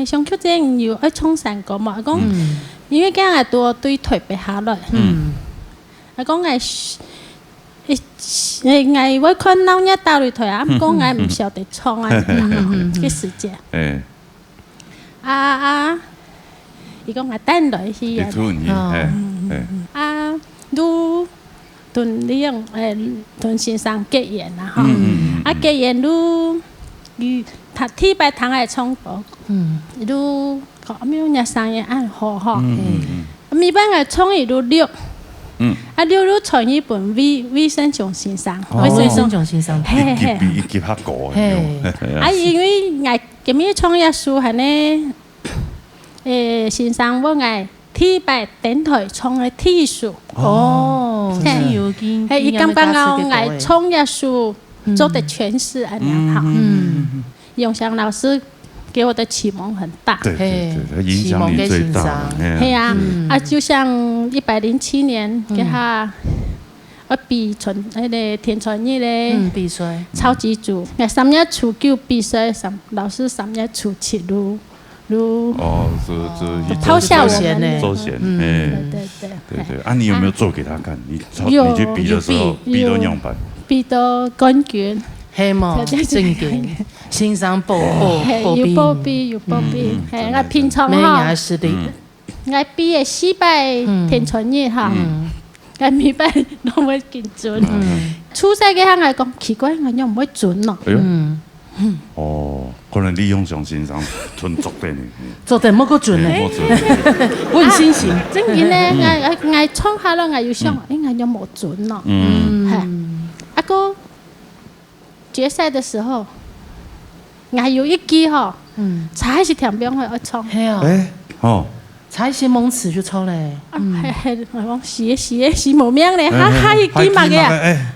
誒，香玉姐有愛唱山歌無？𠊎講，嗯。因為今日𠊎拄對台北下來，嗯。𠊎講𠊎，誒，誒，𠊎會看鬧熱打擂台啊，毋過𠊎毋曉得唱啊，嗯，嗯，嗯。个時節。誒。 啊，啊，佢講𠊎等來去啊。佢突然去，哦。嘿，嘿。啊，就同李永，誒，同先生結緣啦，吼。嗯，嗯，嗯，啊，嗯。結緣就，佢，佢第一擺聽𠊎唱歌，嗯。就講，哎喲，你聲音恁好吼。嗯，嗯，嗯。每擺𠊎唱佢就錄。嗯。啊，錄就傳去分魏，魏盛雄先生。哦。魏盛雄先生。嘿，嘿。一級比一級較高的，嘿。嘿啊。啊，因為𠊎 今日唱這首還呢，誒，先生問𠊎第一擺登台唱个第一首。哦，嘿。真係有經，嘿，佢感覺講𠊎唱這首，嗯。做得詮釋恁樣哈。嗯。永祥老師給我的啟蒙很大。對，對，對，嘿，他影響力最大了，啟蒙个先生。嘿啊，嗯。啊，就像一百零七年，嗯。該下 啊，比傳，該個天穿日个，嗯，比賽。超級組，該三月初九比賽，三，老師三月初七就，就哦，就，就去，拋下我們了。周賢呢？周賢，嗯，嘿。對，對，對。對，對。啊，你有沒有做給他看？你超，有。你去比的時候，有比。比到仰般？比到冠軍。係無？對，對，對。正經。先生報，報，嘿，報名。有報名，有報名。嗯，嗯，嘿，真的，那平常哈，真的。沒有實力。嗯。 𠊎比个四擺，嗯。天穿日哈，嗯。𠊎每擺攏會緊張。嗯。初賽个下𠊎講，奇怪，𠊎仰毋會準咯？哎喲。嗯。哦，可能李永祥先生準足个呢。做得莫過準呢。哎，莫準。我有信心。啊，正經呢，嗯。𠊎，𠊎，𠊎唱下咯，𠊎有想，嗯。哎，𠊎仰無準咯？嗯。嘿，啊，過 決賽的時候，𠊎有一句吼，嗯。差一息點鐘愛唱。係啊。哎，哦。差一息moment就唱咧。啊，嗯。嘿，嘿，𠊎講，死咧，死咧，死無命咧，哈，哎，哎，哈，一句麼个啊？哎。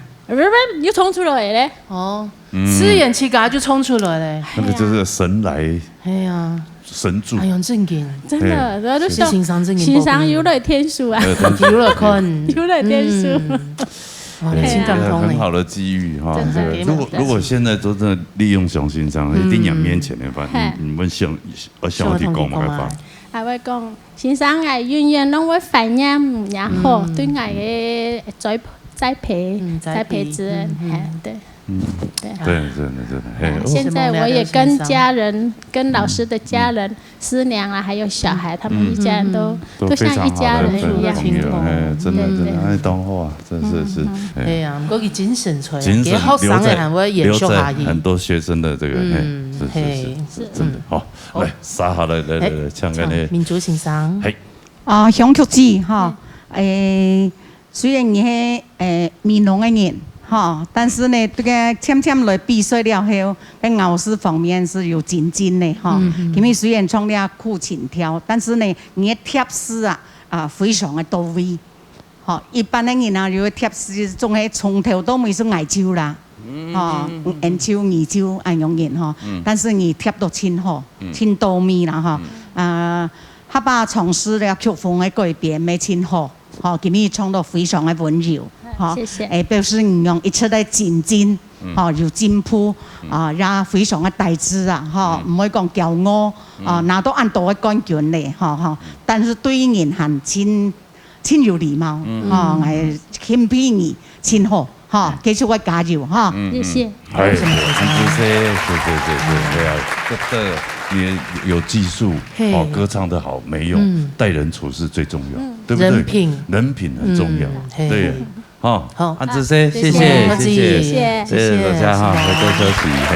又唱出來咧。哦，嗯。自然自家就唱出來咧。那個就是神來。係啊。 神助。哎喲，正經。真的，對。然後就想，是先生正經報名。先生有來天數啊。呃，天數。有來看。有來天數。嗯。哇，對，真感動呢。這個很好的機遇哈，真的。這個，如果，如果現在都真的李永祥先生，嗯。一定仰面前的話，嘿。你，你們想，我想要提供麼个話？還會講，先生，𠊎永遠攏會懷念你，然後，嗯。對𠊎个栽，栽培，嗯，栽培。栽培之恩，嗯，嗯。嘿，對。 嗯，對啊。對，真的，真的，嘿，啊，哦。現在我也跟家人，跟老師的家人、師娘啊，還有小孩，他們一家人都，嗯。都像一家人一樣。都非常好的，非常好的朋友，哎，真的，真的，對，對。哎，當好啊，真是，是，嗯，嗯。哎。對啊，毋過佢精神出來，精神留在，給學生的還會延續下去。留在很多學生的這個，嘿，嗯，是，是，是，嘿。是，真的，嗯。好，好。來，沙好了，來，來，來，哎，請看你。請明珠先生。嘿。啊，香菊姐，哈，嗯。哎， 雖然你係，呃，美濃个人，吼，但是呢，這個漸漸來比賽了後，在咬字方面是有精進的，吼。嗯，嗯。今日雖然唱了苦情調，但是呢，你个貼字啊，啊，非常的到位。吼，一般的人啊，有个貼字總係從頭到尾是挨咒啦，嗯，吼，嗯，嗯，嗯。挨咒、二咒恁樣人吼，嗯。但是你貼到真好，嗯。真到位啦，吼。嗯。啊，客話唱詞了，曲風的改變，乜真好。 吼，今日唱到非常的溫柔，啊，吼，謝謝。誒，表示你用一直在精進，嗯。吼，有進步，嗯。啊，也非常的大志啊，吼，嗯。毋會講驕傲，啊，嗯。拿到恁多个冠軍咧，吼，吼，嗯。但是對人還真，真有禮貌，嗯。吼，嗯。𠊎欽佩你，真好。 哈，繼續愛加油哈。嗯，謝謝。嗯。哎，很仔細，謝謝，謝謝，謝謝。哎呀，這，這，你有技術，嘿。哦，歌唱得好沒用，嗯。待人處事最重要，嗯。對不對？人品。人品很重要，嗯，嘿。對。哦，好，恁仔細，謝謝，謝謝，謝謝，謝謝，謝謝大家哈，謝謝，來做休息，嘿。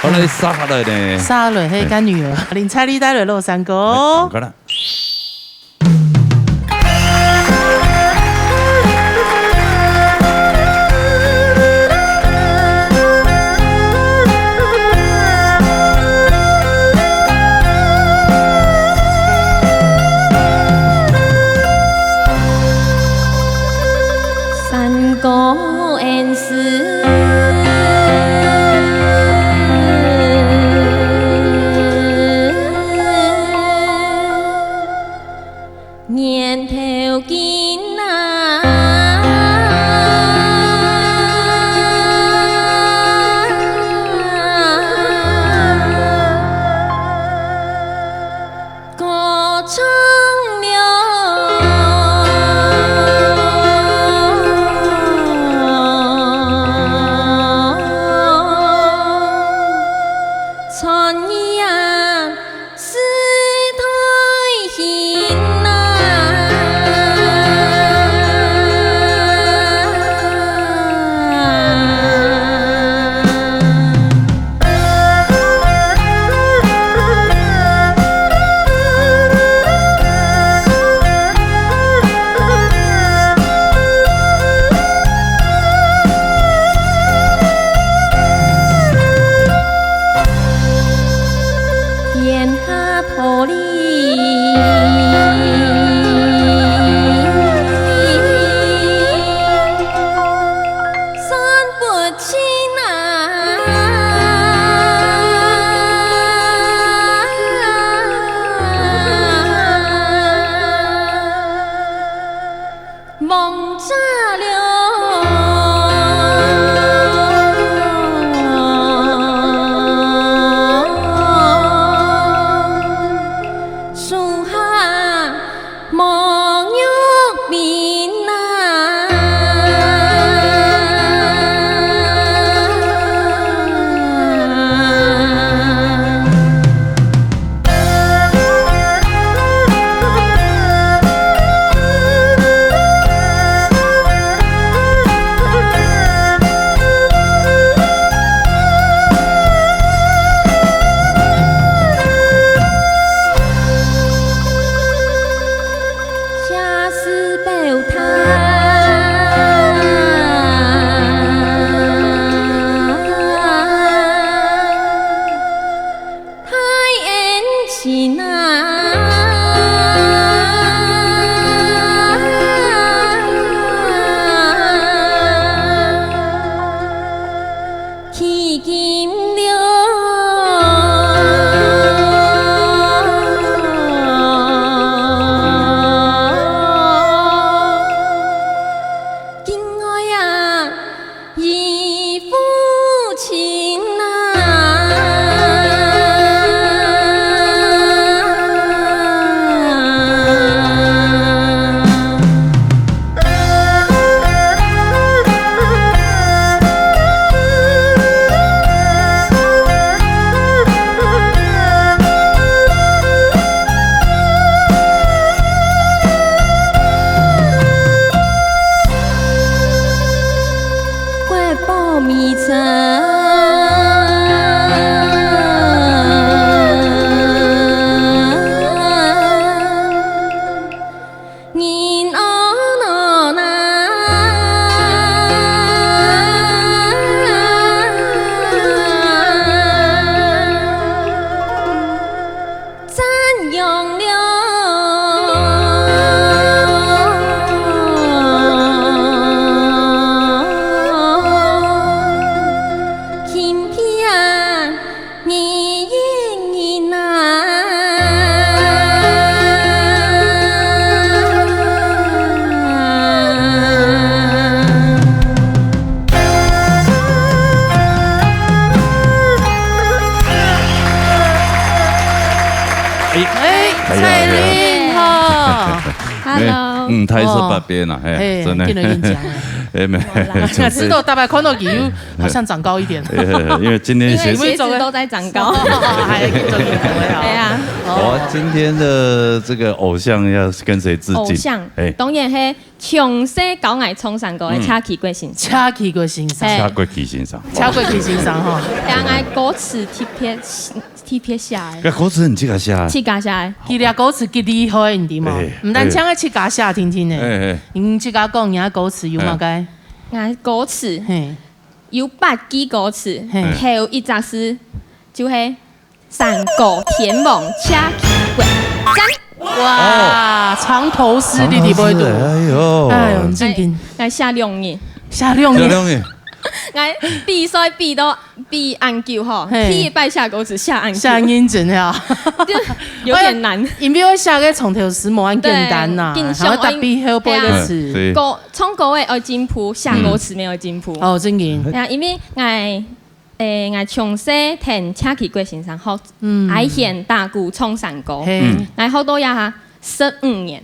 好，來，續下來呢？續下來，嘿，嘿。跟女兒，林采莉帶來老山歌。來，趕快來。 山歌恩師，年頭近啊。 歌唱了，傳人啊，世代興啊。 天下道理，算不清啊。 望着了，树下沐浴冰啊。 家事表態。 太恩情啊，起金了，金爱啊！ 义父情啊。哎，哎，哎呀，采玲吼。哎呀，哎呀。Hello。嗯，她也是哦。八边啊，嘿，嘿，真的。今日演讲啊。哎，没，没啦。知道大概看到佢又好像长高一点。呃，因为今天鞋子因为鞋子都在长高。还可以做运动了。对啊。哦。我今天的这个偶像要跟谁致敬？偶像，哎。当然是从小教𠊎唱山歌的嗯。车启國先生。车启国先生。哎。车国旗先生。车国旗先生吼。哎，𠊎歌词特别 特别写个。个歌词你自家写啊？自家写个。佢个歌词幾厲害，你知無？哎，毋單淨係自家寫定定个。哎，哎。你自家講，你个歌詞有麼个？哎。𠊎歌詞嘿。有八句歌詞，嘿。頭一隻字就係山歌天王車啟國，讚！哇，哦。長途四里地不会堵。长途四里，哎呦。哎呦，你正经。哎，哎，写兩日。写兩日。写兩日。 𠊎比賽比到，比恁久吼，嘿。第一擺寫歌詞寫恁久。寫恁認真啊。就有點難。因為寫个長途詩無恁簡單吶，對，緊張，還要搭配後背个詞。哎，對。歌，唱歌个愛進步，寫歌詞乜愛進步。嗯。哦，正經。對啊，因為𠊎，誒，𠊎從細聽車啟國先生學，嗯。挨弦打鼓唱山歌。嘿。嗯。𠊎學到這下十五年。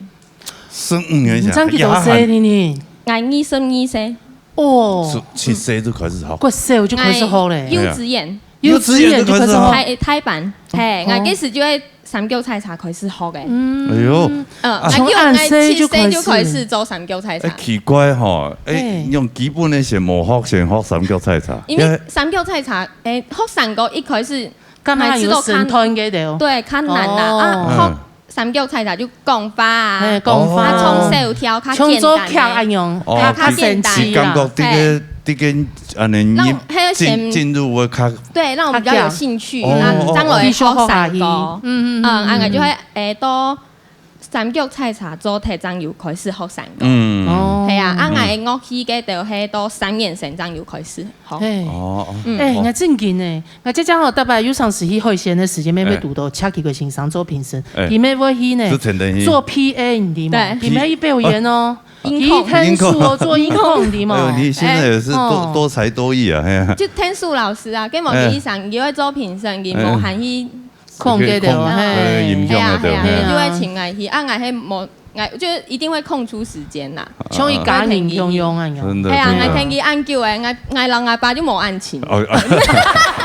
十五年以前，你這樣幾多歲呢？也還，𠊎二十二歲。 哦。十七歲就開始學。國小就開始學咧。哎，幼稚園。幼稚園就開始學。幼稚園就開始學。大，大班，嘿，哦。𠊎該時就係三腳採茶開始學个。嗯。哎喲。嗯，啊。從恁細就開始。𠊎幼，𠊎七歲就開始做三腳採茶。哎，奇怪吼，哎，嘿。用基本个先無學，先學三腳採茶。因為三腳採茶，哎，學山歌一開始，感覺有身段个對哦。對，較難啦。哦。啊，學嗯。三腳採茶就講話啊，嘿，講話。啊，唱小調較簡單个。像做劇恁樣，哦，較，較簡單。佢感覺這個，嘿。這個恁樣入，讓，還有先，進，進入會較，對，讓我比較有興趣，較，哦，啊，哦，哦。正來學山歌。繼續學下去。嗯，嗯，嗯，嗯，啊，嗯。𠊎就會，誒，到三腳採茶做忒，正有開始學山歌。嗯。哦。係啊，啊，嗯。𠊎个樂器个就係到三年生正有開始學。嘿。哦，哦。嗯。哎，哦。𠊎正經呢， 𠊎姐姐吼，逐擺有常時去海線个時節，乜會堵到車啟國先生做評審，哎。佢乜會去呢，就天天去。做P A，你知無？對。佢乜去表演哦，哦。佢去𢯭手哦，做音控，你知無？哎喲，你現在也是多，哎。哦。多才多藝啊，嘿啊。就𢯭手老師啊，跟我們一樣，哎。佢會做評審，佢無閒去控制著，哎。控，嘿。哎，音響啊，對，係啊，係啊，嘿。就會請𠊎去，啊，𠊎係無 𠊎就一定會空出時間啦。像一家人共樣恁樣。真的，係啊，真的。𠊎聽佢恁久誒，𠊎，𠊎摎𠊎爸就無恁親。哦，哦。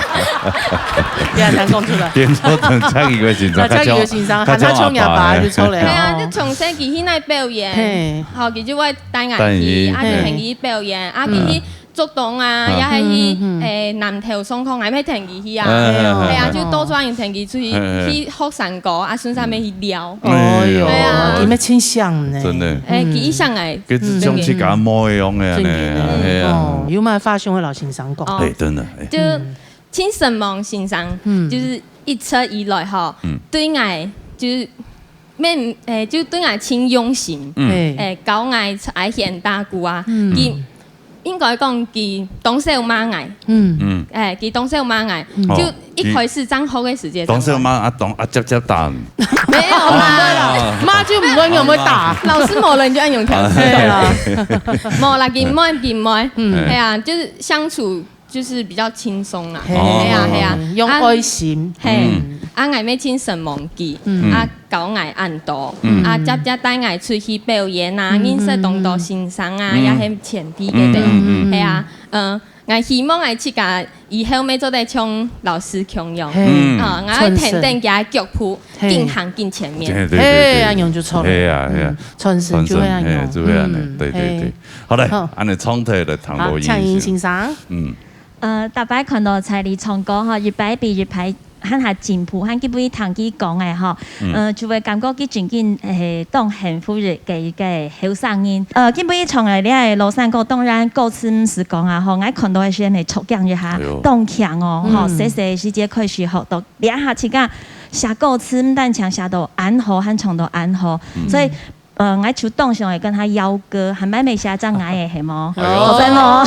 不要講出來。變做車啟國先生，啊，車啟國先生，較像，較像阿爸，喊佢像阿爸就著了。係啊，哦。就從細佢去哪表演，嘿。吼，佢就會帶𠊎去，帶你去，啊，就陪你去表演，啊，嗯。佢去 竹東啊，啊。也係去，嗯，嗯，嗯。誒，南投上課，𠊎乜跈佢去啊。哎，哎，哎，係啊，哎。就到處人跈佢出去，哎，哎。去學山歌，啊，順續乜去尞。哎喲，哎呀。佢乜盡想呢。真的。誒，嗯。佢一向來，佢就像自家妹一樣个呢，真的呢。哎呀。哦，有麼个話想愛摎先生講？哦。哎，真的，哎。就，嗯。盡承蒙先生，嗯。就是一直以來吼，嗯。對𠊎，就是 乜，誒，就對𠊎盡用心，嗯。誒，教𠊎挨弦打鼓啊。嗯。佢，應該講佢當少罵𠊎。嗯。嗯。誒，佢當少罵𠊎，嗯。就一開始正學个時節，當少罵啊，當，啊，接接打。沒有啦。哦。罵就毋會用會打。老師無人就恁樣調戲。對啊。無啦，佢毋會，佢毋會。嗯。係啊，就是相處 就是比較輕鬆啦。嘿。哦。係啊，係啊。用愛心。啊，嘿，嗯。啊，𠊎乜盡承蒙佢，嗯。啊，教𠊎恁多，嗯。啊，輒輒帶𠊎出去表演啊，嗯，認識當多先生啊，嗯。也係前輩个，嗯，對。嗯，嗯，嗯。係啊，呃，𠊎希望𠊎自家以後乜做得像老師共樣，嘿。嗯。啊，𠊎會跈等佢个腳步，嘿。緊行緊前面。對，對，對，對。嘿，恁樣就著了。係啊，係啊。嗯，傳承就會恁樣。傳承，嘿，就會恁樣，嗯，對，對，對。嘿。好嘞，好。恁樣長途來談錄音。好，請先生。嗯。 呃，逐擺看到在這唱歌吼，一擺比一擺還較進步，還記得聽佢講个吼，嗯。呃，就會感覺佢真經，誒，當幸福个一個後生人。呃，今晡日唱个這個老山歌，當然歌詞毋使講啊吼，𠊎看到个時節會著驚一下，哎喲。當強哦，吼，嗯。細細个時節開始學到，這下自家寫歌詞，毋單淨寫到恁好，還唱到恁好，嗯。所以 呃，𠊎就當想愛跟他邀歌，還蠻美寫正𠊎个，係無？哎喲。好棒哦。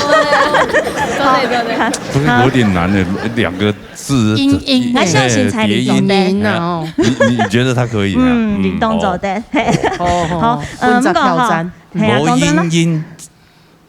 對，對，對。這個有點難的，兩個字，音，音，哎，𠊎相信彩玲做得。疊音。音啊，哦。你，你覺得他可以啊？嗯，嗯，你當做得，哦。嘿。哦，哦，好，呃，分隻挑戰。毋過吼，嘿啊，羅講真的。英英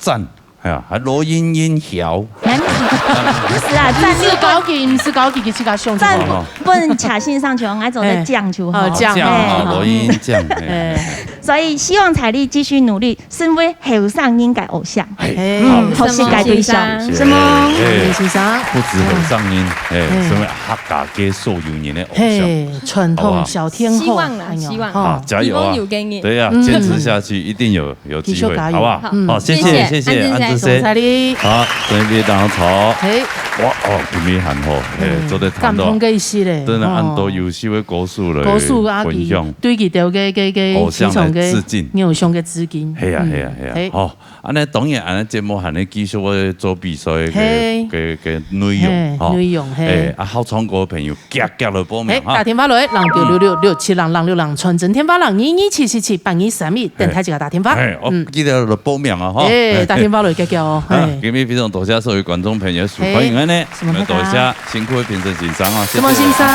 讚，哎呀，還羅英英曉。哎，毋係啊，讚你是高級，毋是高級，佢自家想就好。讚，哦。分車先生就好，𠊎做得講就好。嘿。哦，講，嘿。講，哦，羅英英講，嘿。嘿。所以希望采莉繼續努力，成為後生人个偶像。嘿，嘿好，嗯，好，世界對象。什麼？嘿李先生，不止後生人，哎，嘿成為客家个所有人的偶像。嘿，傳統小天后，希望啦，哎呦希望。哈啊，加油啊！希望有給你對呀，嗯堅持下去，一定有有機會，繼續加油好不好？嗯好，謝謝謝謝安謝謝安志志總裁生。你，好，這邊當好。嘿，哇哦，今日還好，嘿，做得談到感動个一息咧，真的哦恁多優秀的故事來故事啊，分享。對佢兜个个个偶像來致敬偶像个致敬。係啊係啊係啊，好，恁呢當然恁呢節目還能繼續會做比賽个嘿个个內容，嘿，吼。內容嘿哎，啊，好唱歌的朋友，遽遽來報哎，名哈打。電話來，零九六六六七零零六零，傳真電話零二二七七七八二三一，等大家打電話。哎，哦嗯，記得來報名啊，吼。哎，打電話來，遽遽哦，啊嘿。今日非常多謝所有觀眾朋友收看，嘿因為呢，什麼多謝辛苦的評審先生啊，什麼先生，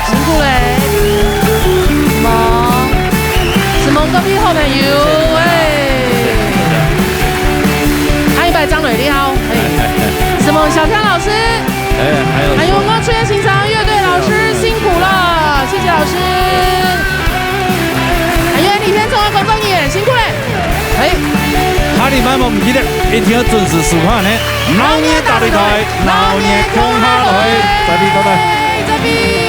辛苦嘞。什麼？什麼各位好朋友，哎，還有一擺張磊你好，哎，什麼小強老師，哎，還有還有我最欣賞樂隊老師辛苦了，謝謝老師。還有李天聰的工作人員辛苦嘞，哎。下禮拜無毋記得，一定要準時收看呢。老年大擂台，老年共下來，再見，拜拜。再見。